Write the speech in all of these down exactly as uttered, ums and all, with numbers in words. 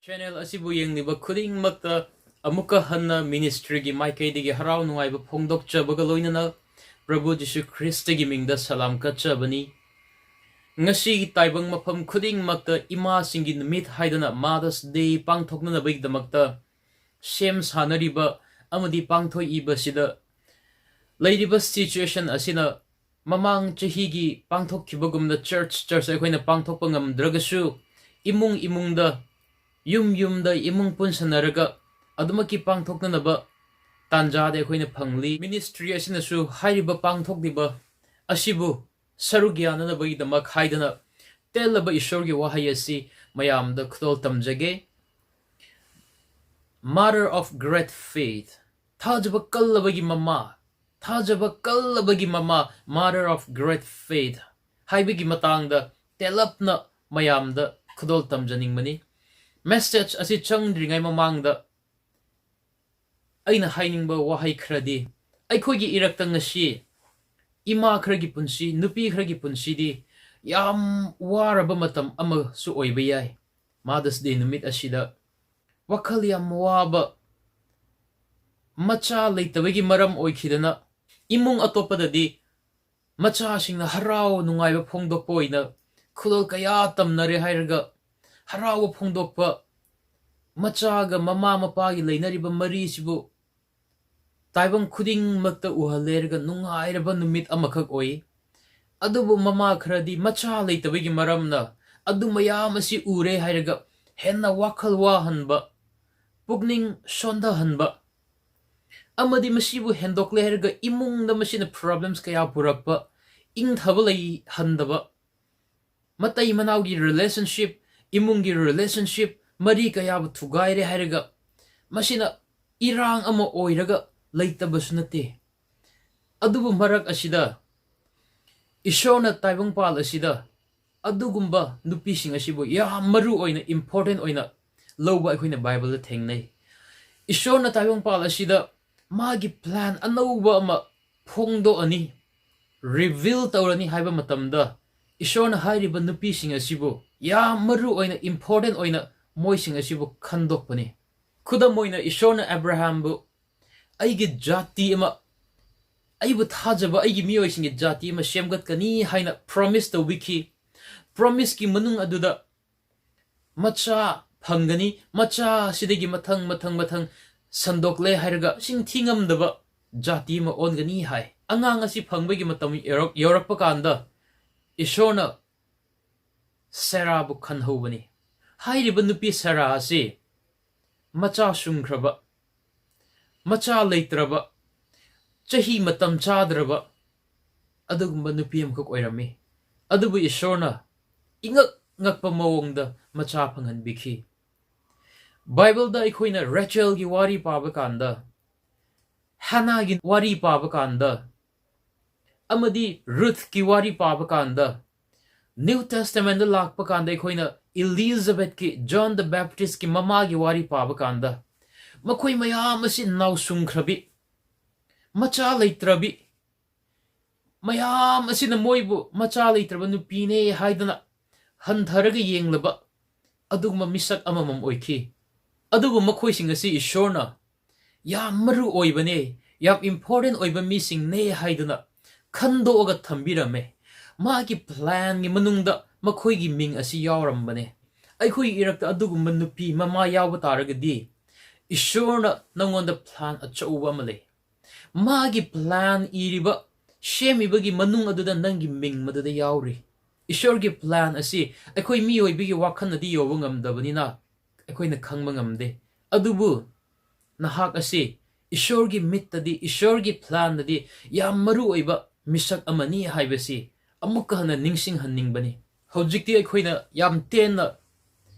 Channel ꯑꯁꯤꯕꯨ ꯌꯦꯡꯂꯤꯕ ꯈꯨꯗꯤꯡꯃꯛꯇ ꯑꯃꯨꯛꯀ ꯍꯟꯅ ministryꯒꯤ ꯃꯥꯏꯀꯩꯗꯒꯤ ꯍꯔꯥꯎ ꯅꯨꯡꯉꯥꯏꯕ ꯐꯣꯡꯗꯣꯛꯆꯕꯒ ꯂꯣꯏꯅꯅ ꯄ꯭ꯔꯚꯨ ꯖꯤꯁꯨ ꯈ꯭ꯔꯤꯁꯇꯒꯤ ꯃꯤꯡꯗ ꯁꯂꯥꯝ ꯀꯠꯆꯕꯅꯤ꯫ ꯉꯁꯤꯒꯤ ꯇꯥꯏꯕꯪ ꯃꯐꯝ ꯈꯨꯗꯤꯡꯃꯛꯇ ꯏꯃꯥꯁꯤꯡꯒꯤ ꯅꯨꯃꯤꯠ ꯍꯥꯏꯗꯅ Mother's Day ꯄꯥꯡꯊꯣꯛꯅꯅꯕꯒꯤꯗꯃꯛꯇ ꯁꯦꯝ ꯁꯥꯅꯔꯤꯕ ꯑꯃꯗꯤ ꯄꯥꯡꯊꯣꯛꯏꯕꯁꯤꯗ ꯂꯩꯔꯤꯕ situation ꯑꯁꯤꯅ ꯃꯃꯥꯡ ꯆꯍꯤꯒꯤ ꯄꯥꯡꯊꯣꯛꯈꯤꯕꯒꯨꯝꯅ church church ꯑꯩꯈꯣꯏꯅ ꯄꯥꯡꯊꯣꯛꯄ ꯉꯝꯗ꯭ꯔꯒꯁꯨ ꯏꯃꯨꯡ ꯏꯃꯨꯡꯗ, ꯌꯨꯝ ꯌꯨꯝꯗ ꯏꯃꯨꯡ ꯄꯨꯟꯁꯟꯅꯔꯒ ꯑꯗꯨꯃꯛꯀꯤ ꯄꯥꯡꯊꯣꯛꯅꯅꯕ ꯇꯥꯟꯖꯥꯗ ꯑꯩꯈꯣꯏꯅ ꯐꯪꯂꯤ꯫ Ministry ꯑꯁꯤꯅꯁꯨ ꯍꯥꯏꯔꯤꯕ ꯄꯥꯡꯊꯣꯛꯂꯤꯕ ꯑꯁꯤꯕꯨ ꯁꯔꯨꯛ ꯌꯥꯅꯅꯕꯒꯤꯗꯃꯛ ꯍꯥꯏꯗꯅ ꯇꯦꯜꯂꯕ ꯏꯁꯣꯔꯒꯤ ꯋꯥꯍꯩ ꯑꯁꯤ ꯃꯌꯥꯝꯗ ꯈꯨꯗꯣꯜ ꯇꯝꯖꯒꯦ꯫ Mother of great faith, ꯊꯥꯖꯕ ꯀꯜꯂꯕꯒꯤ ꯃꯃꯥ, ꯊꯥꯖꯕ ꯀꯜꯂꯕꯒꯤ ꯃꯃꯥ, Mother of great faith ꯍꯥꯏꯕꯒꯤ ꯃꯇꯥꯡꯗ ꯇꯦꯜꯂꯞꯅ ꯃꯌꯥꯝꯗ ꯈꯨꯗꯣꯜ ꯇꯝꯖꯅꯤꯡꯕꯅꯤ꯫ Message ꯑꯁꯤ ꯆꯪꯗ꯭ꯔꯤꯉꯩ ꯃꯃꯥꯡꯗ ꯑꯩꯅ ꯍꯥꯏꯅꯤꯡꯕ ꯋꯥꯍꯩ ꯈꯔꯗꯤ, ꯑꯩꯈꯣꯏꯒꯤ ꯏꯔꯛꯇ ꯉꯁꯤ ꯏꯃꯥ ꯈꯔꯒꯤ ꯄꯨꯟꯁꯤ, ꯅꯨꯄꯤ ꯈꯔꯒꯤ ꯄꯨꯟꯁꯤꯗꯤ ꯌꯥꯝ ꯋꯥꯔꯕ ꯃꯇꯝ ꯑꯃꯁꯨ ꯑꯣꯏꯕ ꯌꯥꯏ꯫ Mother's Day ꯅꯨꯃꯤꯠ ꯑꯁꯤꯗ ꯋꯥꯈꯜ ꯌꯥꯝ ꯋꯥꯕ, ꯃꯆꯥ ꯂꯩꯇꯕꯒꯤ ꯃꯔꯝ ꯑꯣꯏꯈꯤꯗꯅ ꯏꯃꯨꯡ ꯑꯇꯣꯞꯄꯗꯗꯤ ꯃꯆꯥꯁꯤꯡꯅ ꯍꯔꯥꯎ ꯅꯨꯡꯉꯥꯏꯕ ꯐꯣꯡꯗꯣꯛꯄ ꯑꯣꯏꯅ ꯈꯨꯗꯣꯜ ꯀꯌꯥ ꯇꯝꯅꯔꯦ ꯍꯥꯏꯔꯒ ꯍꯔꯥꯎꯕ ꯐꯣꯡꯗꯣꯛꯄ, ꯃꯆꯥꯒ ꯃꯃꯥ ꯃꯄꯥꯒꯤ ꯂꯩꯅꯔꯤꯕ ꯃꯔꯤꯁꯤꯕꯨ ꯇꯥꯏꯕꯪ ꯈꯨꯗꯤꯡꯃꯛꯇ ꯎꯍꯜꯂꯦ ꯍꯥꯏꯔꯒ ꯅꯨꯡꯉꯥꯏꯔꯕ ꯅꯨꯃꯤꯠ ꯑꯃꯈꯛ ꯑꯣꯏ꯫ ꯑꯗꯨꯕꯨ ꯃꯃꯥ ꯈꯔꯗꯤ ꯃꯆꯥ ꯂꯩꯇꯕꯒꯤ ꯃꯔꯝꯅ ꯑꯗꯨ ꯃꯌꯥꯝ ꯑꯁꯤ ꯎꯔꯦ ꯍꯥꯏꯔꯒ ꯍꯦꯟꯅ ꯋꯥꯈꯜ ꯋꯥꯍꯟꯕ, ꯄꯨꯛꯅꯤꯡ ꯁꯣꯟꯊꯍꯟꯕ, ꯑꯃꯗꯤ ꯃꯁꯤꯕꯨ ꯍꯦꯟꯗꯣꯛꯂꯦ ꯍꯥꯏꯔꯒ ꯏꯃꯨꯡꯗ ꯃꯁꯤꯅ problems ꯀꯌꯥ ꯄꯨꯔꯛꯄ, ꯏꯪꯊꯕ ꯂꯩꯍꯟꯗꯕ, ꯃꯇꯩ ꯃꯅꯥꯎꯒꯤ relationship, ꯏꯃꯨꯡꯒꯤ relationship, ꯃꯔꯤ ꯀꯌꯥꯕꯨ ꯊꯨꯒꯥꯏꯔꯦ ꯍꯥꯏꯔꯒ ꯃꯁꯤꯅ ꯏꯔꯥꯡ ꯑꯃ ꯑꯣꯏꯔꯒ ꯂꯩꯇꯕꯁꯨ ꯅꯠꯇꯦ꯫ ꯑꯗꯨꯕꯨ ꯃꯔꯛ ꯑꯁꯤꯗ ꯏꯁꯣꯔꯅ ꯇꯥꯏꯕꯪꯄꯥꯜ ꯑꯁꯤꯗ ꯑꯗꯨꯒꯨꯝꯕ ꯅꯨꯄꯤꯁꯤꯡ ꯑꯁꯤꯕꯨ ꯌꯥꯝ ꯃꯔꯨ ꯑꯣꯏꯅ, important ꯑꯣꯏꯅ ꯂꯧꯕ ꯑꯩꯈꯣꯏꯅ ꯕꯥꯏꯕꯜꯗ ꯊꯦꯡꯅꯩ꯫ ꯏꯁꯣꯔꯅ ꯇꯥꯏꯕꯪꯄꯥꯜ ꯑꯁꯤꯗ ꯃꯥꯒꯤ plan ꯑꯅꯧꯕ ꯑꯃ ꯐꯣꯡꯗꯣꯛꯑꯅꯤ, reveal ꯇꯧꯔꯅꯤ ꯍꯥꯏꯕ ꯃꯇꯝꯗ ꯏꯁꯣꯔꯅ ꯍꯥꯏꯔꯤꯕ ꯅꯨꯄꯤꯁꯤꯡ ꯑꯁꯤꯕꯨ ꯌꯥꯝ ꯃꯔꯨ ꯑꯣꯏꯅ, important ꯑꯣꯏꯅ ꯃꯣꯏꯁꯤꯡ ꯑꯁꯤꯕꯨ ꯈꯟꯗꯣꯛꯄꯅꯤ꯫ ꯈꯨꯗꯝ ꯑꯣꯏꯅ, ꯏꯁꯣꯔꯅ ꯑꯕ꯭ꯔꯥꯍꯥꯝꯕꯨ "ꯑꯩꯒꯤ ꯖꯥꯇꯤ ꯑꯃ, ꯑꯩꯕꯨ ꯊꯥꯖꯕ ꯑꯩꯒꯤ ꯃꯤꯑꯣꯏꯁꯤꯡꯒꯤ ꯖꯥꯇꯤ ꯑꯃ ꯁꯦꯝꯒꯠꯀꯅꯤ" ꯍꯥꯏꯅ ꯄ꯭ꯔꯣꯃꯤꯁ ꯇꯧꯕꯤꯈꯤ꯫ ꯄ꯭ꯔꯣꯃꯤꯁꯀꯤ ꯃꯅꯨꯡ ꯑꯗꯨꯗ ꯃꯆꯥ ꯐꯪꯒꯅꯤ, ꯃꯆꯥ ꯑꯁꯤꯗꯒꯤ ꯃꯊꯪ, ꯃꯊꯪ, ꯃꯊꯪ ꯁꯟꯗꯣꯛꯂꯦ ꯍꯥꯏꯔꯒ ꯁꯤꯡꯊꯤ ꯉꯝꯗꯕ ꯖꯥꯇꯤ ꯑꯃ ꯑꯣꯟꯒꯅꯤ ꯍꯥꯏ꯫ ꯑꯉꯥꯡ ꯑꯁꯤ ꯐꯪꯕꯒꯤ ꯃꯇꯝ ꯌꯧꯔꯛ-, ꯌꯧꯔꯛꯄ ꯀꯥꯟꯗ ꯏꯁꯣꯔꯅ ꯁꯦꯔꯥꯕꯨ ꯈꯟꯍꯧꯕꯅꯤ꯫ ꯍꯥꯏꯔꯤꯕ ꯅꯨꯄꯤ ꯁꯦꯔꯥ ꯑꯁꯤ ꯃꯆꯥ ꯁꯨꯡꯈ꯭ꯔꯕ, ꯃꯆꯥ ꯂꯩꯇ꯭ꯔꯕ, ꯆꯍꯤ ꯃꯇꯝ ꯆꯥꯗ꯭ꯔꯕ ꯑꯗꯨꯒꯨꯝꯕ ꯅꯨꯄꯤ ꯑꯃꯈꯛ ꯑꯣꯏꯔꯝꯃꯤ꯫ ꯑꯗꯨꯕꯨ ꯏꯁꯣꯔꯅ ꯏꯉꯛ ꯉꯛꯄ ꯃꯑꯣꯡꯗ ꯃꯆꯥ ꯐꯪꯍꯟꯕꯤꯈꯤ꯫ ꯕꯥꯏꯕꯜꯗ ꯑꯩꯈꯣꯏꯅ ꯔꯦꯆꯦꯜꯒꯤ ꯋꯥꯔꯤ ꯄꯥꯕ ꯀꯥꯟꯗ, ꯍꯥꯅꯥꯒꯤ ꯋꯥꯔꯤ ꯄꯥꯕ ꯀꯥꯟꯗ, ꯑꯃꯗꯤ ꯔꯨꯊꯀꯤ ꯋꯥꯔꯤ ꯄꯥꯕ ꯀꯥꯟꯗ, ꯅ꯭ꯌꯨ ꯇꯦꯁꯇꯃꯦꯟꯗ ꯂꯥꯛꯄ ꯀꯥꯟꯗ ꯑꯩꯈꯣꯏꯅ ꯏꯂꯤꯖꯕꯦꯠꯀꯤ, ꯖꯣꯟ ꯗ ꯕꯦꯞꯇꯤꯁꯀꯤ ꯃꯃꯥꯒꯤ ꯋꯥꯔꯤ ꯄꯥꯕ ꯀꯥꯟꯗ, ꯃꯈꯣꯏ ꯃꯌꯥꯝ ꯑꯁꯤ ꯅꯥꯎꯁꯨꯡꯈ꯭ꯔꯕꯤ, ꯃꯆꯥ ꯂꯩꯇ꯭ꯔꯕꯤ, ꯃꯌꯥꯝ ꯑꯁꯤꯅ ꯃꯣꯏꯕꯨ ꯃꯆꯥ ꯂꯩꯇ꯭ꯔꯕ ꯅꯨꯄꯤꯅꯦ ꯍꯥꯏꯗꯨꯅ ꯍꯟꯊꯔꯒ ꯌꯦꯡꯂꯕ ꯑꯗꯨꯒꯨꯝꯕ ꯃꯤꯁꯛ ꯑꯃꯃꯝ ꯑꯣꯏꯈꯤ꯫ ꯑꯗꯨꯕꯨ ꯃꯈꯣꯏꯁꯤꯡ ꯑꯁꯤ ꯏꯁꯣꯔꯅ ꯌꯥꯝ ꯃꯔꯨ ꯑꯣꯏꯕꯅꯦ, ꯌꯥꯝ ꯏꯝꯄꯣꯔꯇꯦꯟ ꯑꯣꯏꯕ ꯃꯤꯁꯤꯡꯅꯦ ꯍꯥꯏꯗꯨꯅ ꯈꯟꯗꯣꯛꯑꯒ ꯊꯝꯕꯤꯔꯝꯃꯦ꯫ ꯃꯥꯒꯤ ꯄ꯭ꯂꯥꯟꯒꯤ ꯃꯅꯨꯡꯗ ꯃꯈꯣꯏꯒꯤ ꯃꯤꯡ ꯑꯁꯤ ꯌꯥꯎꯔꯝꯕꯅꯦ꯫ ꯑꯩꯈꯣꯏꯒꯤ ꯏꯔꯛꯇ ꯑꯗꯨꯒꯨꯝꯕ ꯅꯨꯄꯤ ꯃꯃꯥ ꯌꯥꯎꯕ ꯇꯥꯔꯒꯗꯤ, ꯏꯁꯣꯔꯅ ꯅꯪꯉꯣꯟꯗ ꯄ꯭ꯂꯥꯟ ꯑꯆꯧꯕ ꯑꯃ ꯂꯩ꯫ ꯃꯥꯒꯤ ꯄ꯭ꯂꯥꯟ ꯏꯔꯤꯕ, ꯁꯦꯝꯃꯤꯕꯒꯤ ꯃꯅꯨꯡ ꯑꯗꯨꯗ ꯅꯪꯒꯤ ꯃꯤꯡ ꯃꯗꯨꯗ ꯌꯥꯎꯔꯤ꯫ ꯏꯁꯣꯔꯒꯤ ꯄ꯭ꯂꯥꯟ ꯑꯁꯤ ꯑꯩꯈꯣꯏ ꯃꯤꯑꯣꯏꯕꯒꯤ ꯋꯥꯈꯜꯅꯗꯤ ꯌꯧꯕ ꯉꯝꯗꯕꯅꯤꯅ ꯑꯩꯈꯣꯏꯅ ꯈꯪꯕ ꯉꯝꯗꯦ꯫ ꯑꯗꯨꯕꯨ ꯅꯍꯥꯛ ꯑꯁꯤ ꯏꯁꯣꯔꯒꯤ ꯃꯤꯠꯇꯗꯤ, ꯏꯁꯣꯔꯒꯤ ꯄ꯭ꯂꯥꯟꯗꯗꯤ ꯌꯥꯝ ꯃꯔꯨ ꯑꯣꯏꯕ ꯃꯤꯁꯛ ꯑꯃꯅꯤ ꯍꯥꯏꯕꯁꯤ ꯑꯃꯨꯛꯀ ꯍꯟꯅ ꯅꯤꯡꯁꯤꯡꯍꯟꯅꯤꯡꯕꯅꯤ꯫ ꯍꯧꯖꯤꯛꯇꯤ ꯑꯩꯈꯣꯏꯅ ꯌꯥꯝ ꯇꯦꯟꯅ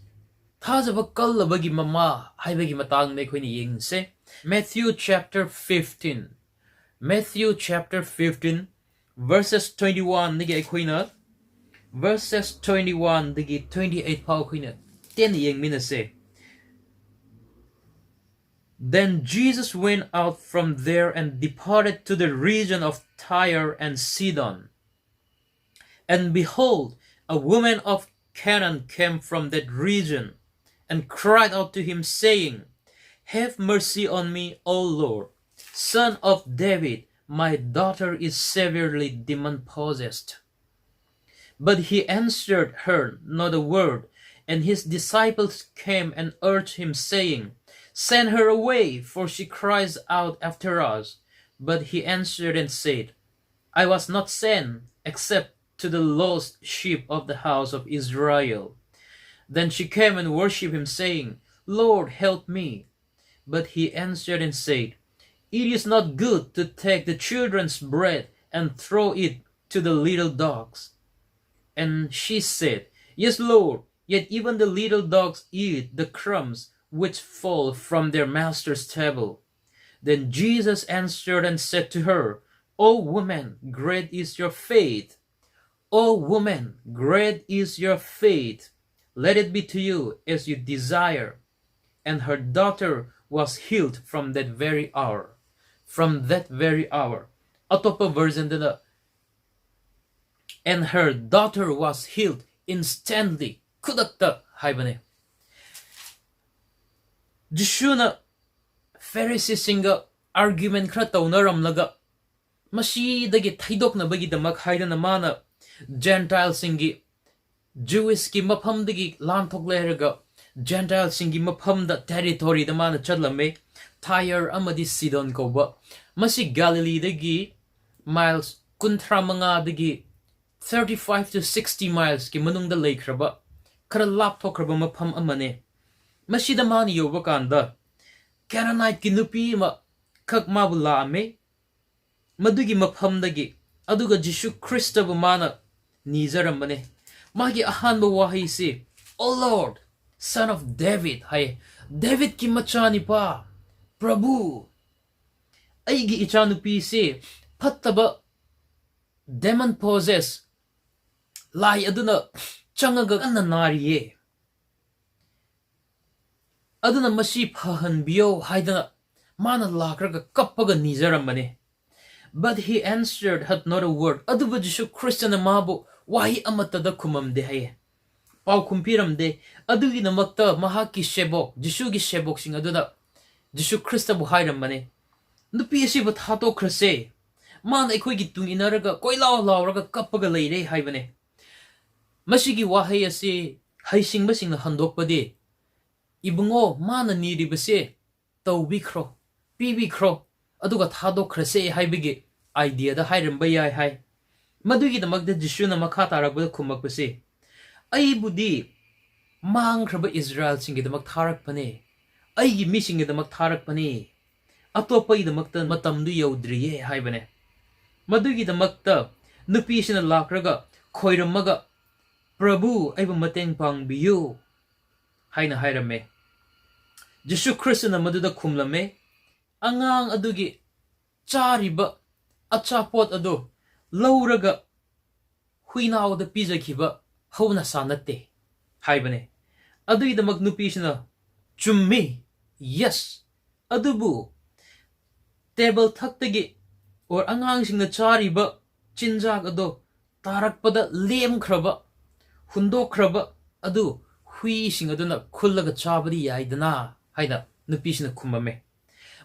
ꯊꯥꯖꯕ ꯀꯜꯂꯕꯒꯤ ꯃꯃꯥ ꯍꯥꯏꯕꯒꯤ ꯃꯇꯥꯡꯗ ꯑꯩꯈꯣꯏꯅ ꯌꯦꯡꯁꯦ꯫ Matthew chapter fifteen, Matthew chapter fifteen, verses twenty-one ꯗꯒꯤ ꯑꯩꯈꯣꯏꯅ, verses twenty-one ꯗꯒꯤ twenty-eight ꯐꯥꯎ ꯑꯩꯈꯣꯏꯅ ꯇꯦꯟꯅ ꯌꯦꯡꯃꯤꯟꯅꯁꯦ꯫ Then Jesus went out from there and departed to the region of Tyre and Sidon. And behold, a woman of Canaan came from that region, and cried out to him, saying, "Have mercy on me, O Lord, son of David, my daughter is severely demon possessed." But he answered her not a word. And his disciples came and urged him, saying, "Send her away, for she cries out after us." But he answered and said, "I was not sent except to the lost sheep of the house of Israel." Then she came and worshipped him, saying, "Lord, help me." But he answered and said, "It is not good to take the children's bread and throw it to the little dogs." And she said, "Yes, Lord, yet even the little dogs eat the crumbs which fall from their master's table." Then Jesus answered and said to her, "O woman, great is your faith. O woman, great is your faith. Let it be to you as you desire." And her daughter was healed from that very hour. From that very hour. ꯑꯇꯣꯞꯄ version ꯗꯅ, "And her daughter was healed instantly." ꯈꯨꯗꯛꯇ ꯍꯥꯏꯕꯅꯦ꯫ ꯖꯤꯁꯨꯅ ꯐꯦꯔꯤꯁꯤꯁꯤꯡꯒ argument ꯈꯔ ꯇꯧꯅꯔꯝꯂꯒ, ꯃꯁꯤꯗꯒꯤ ꯊꯩꯗꯣꯛꯅꯕꯒꯤꯗꯃꯛ ꯍꯥꯏꯗꯅ ꯃꯥꯅ Gentileꯁꯤꯡꯒꯤ, Jewishꯀꯤ ꯃꯐꯝꯗꯒꯤ ꯂꯥꯟꯊꯣꯛꯂꯦ ꯍꯥꯏꯔꯒ Gentileꯁꯤꯡꯒꯤ ꯃꯐꯝꯗ, territoryꯗ ꯃꯥꯅ ꯆꯠꯂꯝꯃꯦ꯫ ꯇꯥꯏꯔ ꯑꯃꯗꯤ ꯁꯤꯗꯣꯟ ꯀꯧꯕ, ꯃꯁꯤ ꯒꯥꯂꯤꯂꯤꯗꯒꯤ miles ꯀꯨꯟꯊ꯭ꯔꯥ ꯃꯉꯥꯗꯒꯤ, thirty five to sixty milesꯀꯤ ꯃꯅꯨꯡꯗ ꯂꯩꯈ꯭ꯔꯕ, ꯈꯔ ꯂꯥꯞꯊꯣꯛꯈ꯭ꯔꯕ ꯃꯐꯝ ꯑꯃꯅꯦ꯫ ꯃꯁꯤꯗ ꯃꯥꯅ ꯌꯧꯕ ꯀꯥꯟꯗ Canaaniteꯀꯤ ꯅꯨꯄꯤ ꯑꯃꯈꯛ ꯃꯥꯕꯨ ꯂꯥꯛꯑꯝꯃꯦ꯫ ꯃꯗꯨꯒꯤ ꯃꯐꯝꯗꯒꯤ, ꯑꯗꯨꯒ ꯖꯤꯁꯨ ꯈ꯭ꯔꯤꯁꯇꯕꯨ ꯃꯥꯅ ꯅꯤꯖꯔꯝꯕꯅꯦ꯫ ꯃꯥꯒꯤ ꯑꯍꯥꯟꯕ ꯋꯥꯍꯩꯁꯤ, "O Lord, son of David" ꯍꯥꯏ꯫ "ꯗꯦꯕꯤꯠꯀꯤ ꯃꯆꯥꯅꯤꯄꯥ, ꯄ꯭ꯔꯚꯨ, ꯑꯩꯒꯤ ꯏꯆꯥꯅꯨꯄꯤꯁꯤ ꯐꯠꯇꯕ demon possess ꯂꯥꯏ ꯑꯗꯨꯅ ꯆꯪꯉꯒ ꯀꯟꯅ ꯅꯥꯔꯤꯌꯦ꯫ ꯑꯗꯨꯅ ꯃꯁꯤ ꯐꯍꯟꯕꯤꯌꯣ" ꯍꯥꯏꯗꯅ ꯃꯥꯅ ꯂꯥꯛꯈ꯭ꯔꯒ ꯀꯞꯄꯒ ꯅꯤꯖꯔꯝꯕꯅꯦ꯫ But he answered her not a word. ꯑꯗꯨꯕꯨ ꯖꯤꯁꯨ ꯈ꯭ꯔꯤꯁꯇꯅ ꯃꯥꯕꯨ ꯋꯥꯍꯩ ꯑꯃꯠꯇꯗ ꯈꯨꯝꯃꯝꯗꯦ ꯍꯥꯏꯌꯦ꯫ ꯄꯥꯎꯈꯨꯝ ꯄꯤꯔꯝꯗꯦ꯫ ꯑꯗꯨꯒꯤꯗꯃꯛꯇ ꯃꯍꯥꯛꯀꯤ ꯁꯦꯕꯣꯛ, ꯖꯤꯁꯨꯒꯤ ꯁꯦꯕꯣꯛꯁꯤꯡ ꯑꯗꯨꯗ ꯖꯤꯁꯨ ꯈ꯭ꯔꯤꯁꯇꯕꯨ ꯍꯥꯏꯔꯝꯕꯅꯦ, "ꯅꯨꯄꯤ ꯑꯁꯤꯕꯨ ꯊꯥꯗꯣꯛꯈ꯭ꯔꯁꯦ, ꯃꯥꯅ ꯑꯩꯈꯣꯏꯒꯤ ꯇꯨꯡ ꯏꯟꯅꯔꯒ ꯀꯣꯏꯂꯥꯎ ꯂꯥꯎꯔꯒ ꯀꯞꯄꯒ ꯂꯩꯔꯦ" ꯍꯥꯏꯕꯅꯦ꯫ ꯃꯁꯤꯒꯤ ꯋꯥꯍꯩ ꯑꯁꯤ ꯍꯩꯁꯤꯡꯕꯁꯤꯡꯅ ꯍꯟꯗꯣꯛꯄꯗꯤ, "ꯏꯕꯨꯡꯉꯣ, ꯃꯥꯅ ꯅꯤꯔꯤꯕꯁꯦ ꯇꯧꯕꯤꯈ꯭ꯔꯣ, ꯄꯤꯕꯤꯈ꯭ꯔꯣ, ꯑꯗꯨꯒ ꯊꯥꯗꯣꯛꯈ꯭ꯔꯁꯦ" ꯍꯥꯏꯕꯒꯤ ꯑꯥꯏꯗꯤꯌꯥꯗ ꯍꯥꯏꯔꯝꯕ ꯌꯥꯏ ꯍꯥꯏ꯫ ꯃꯗꯨꯒꯤꯗꯃꯛꯇ ꯖꯤꯁꯨꯅ ꯃꯈꯥ ꯇꯥꯔꯛꯄꯗ ꯈꯨꯝꯃꯛꯄꯁꯤ, "ꯑꯩꯕꯨꯗꯤ ꯃꯥꯡꯈ꯭ꯔꯕ ꯏꯁꯔꯥꯌꯦꯜꯁꯤꯡꯒꯤꯗꯃꯛ ꯊꯥꯔꯛꯄꯅꯦ, ꯑꯩꯒꯤ ꯃꯤꯁꯤꯡꯒꯤꯗꯃꯛ ꯊꯥꯔꯛꯄꯅꯦ, ꯑꯇꯣꯞꯄꯒꯤꯗꯃꯛꯇ ꯃꯇꯝꯗꯨ ꯌꯧꯗ꯭ꯔꯤꯌꯦ" ꯍꯥꯏꯕꯅꯦ꯫ ꯃꯗꯨꯒꯤꯗꯃꯛꯇ ꯅꯨꯄꯤꯁꯤꯅ ꯂꯥꯛꯂꯒ ꯈꯣꯏꯔꯝꯃꯒ, "ꯄ꯭ꯔꯚꯨ, ꯑꯩꯕꯨ ꯃꯇꯦꯡ ꯄꯥꯡꯕꯤꯌꯨ" ꯍꯥꯏꯅ ꯍꯥꯏꯔꯝꯃꯦ꯫ ꯖꯤꯁꯨ ꯈ꯭ꯔꯤꯁꯇꯅ ꯃꯗꯨꯗ ꯈꯨꯝꯂꯝꯃꯦ, "ꯑꯉꯥꯡ ꯑꯗꯨꯒꯤ ꯆꯥꯔꯤꯕ ꯑꯆꯥꯄꯣꯠ ꯑꯗꯨ ꯂꯧꯔꯒ ꯍꯨꯏꯅꯥꯎꯗ ꯄꯤꯖꯈꯤꯕ ꯍꯧꯅꯁꯥ ꯅꯠꯇꯦ" ꯍꯥꯏꯕꯅꯦ꯫ ꯑꯗꯨꯒꯤꯗꯃꯛ ꯅꯨꯄꯤꯁꯤꯅ, "ꯆꯨꯝꯃꯤ, ꯌꯦꯁ, ꯑꯗꯨꯕꯨ ꯇꯦꯕꯜ ꯊꯛꯇꯒꯤ ꯑꯣꯔ ꯑꯉꯥꯡꯁꯤꯡꯅ ꯆꯥꯔꯤꯕ ꯆꯤꯟꯖꯥꯛ ꯑꯗꯣ ꯇꯥꯔꯛꯄꯗ ꯂꯦꯝꯈ꯭ꯔꯕ, ꯍꯨꯟꯗꯣꯛꯈ꯭ꯔꯕ ꯑꯗꯨ ꯍꯨꯏꯁꯤꯡ ꯑꯗꯨꯅ ꯈꯨꯜꯂꯒ ꯆꯥꯕꯗꯤ ꯌꯥꯏꯗꯅ" ꯍꯥꯏꯅ ꯅꯨꯄꯤꯁꯤꯅ ꯈꯨꯝꯃꯝꯃꯦ꯫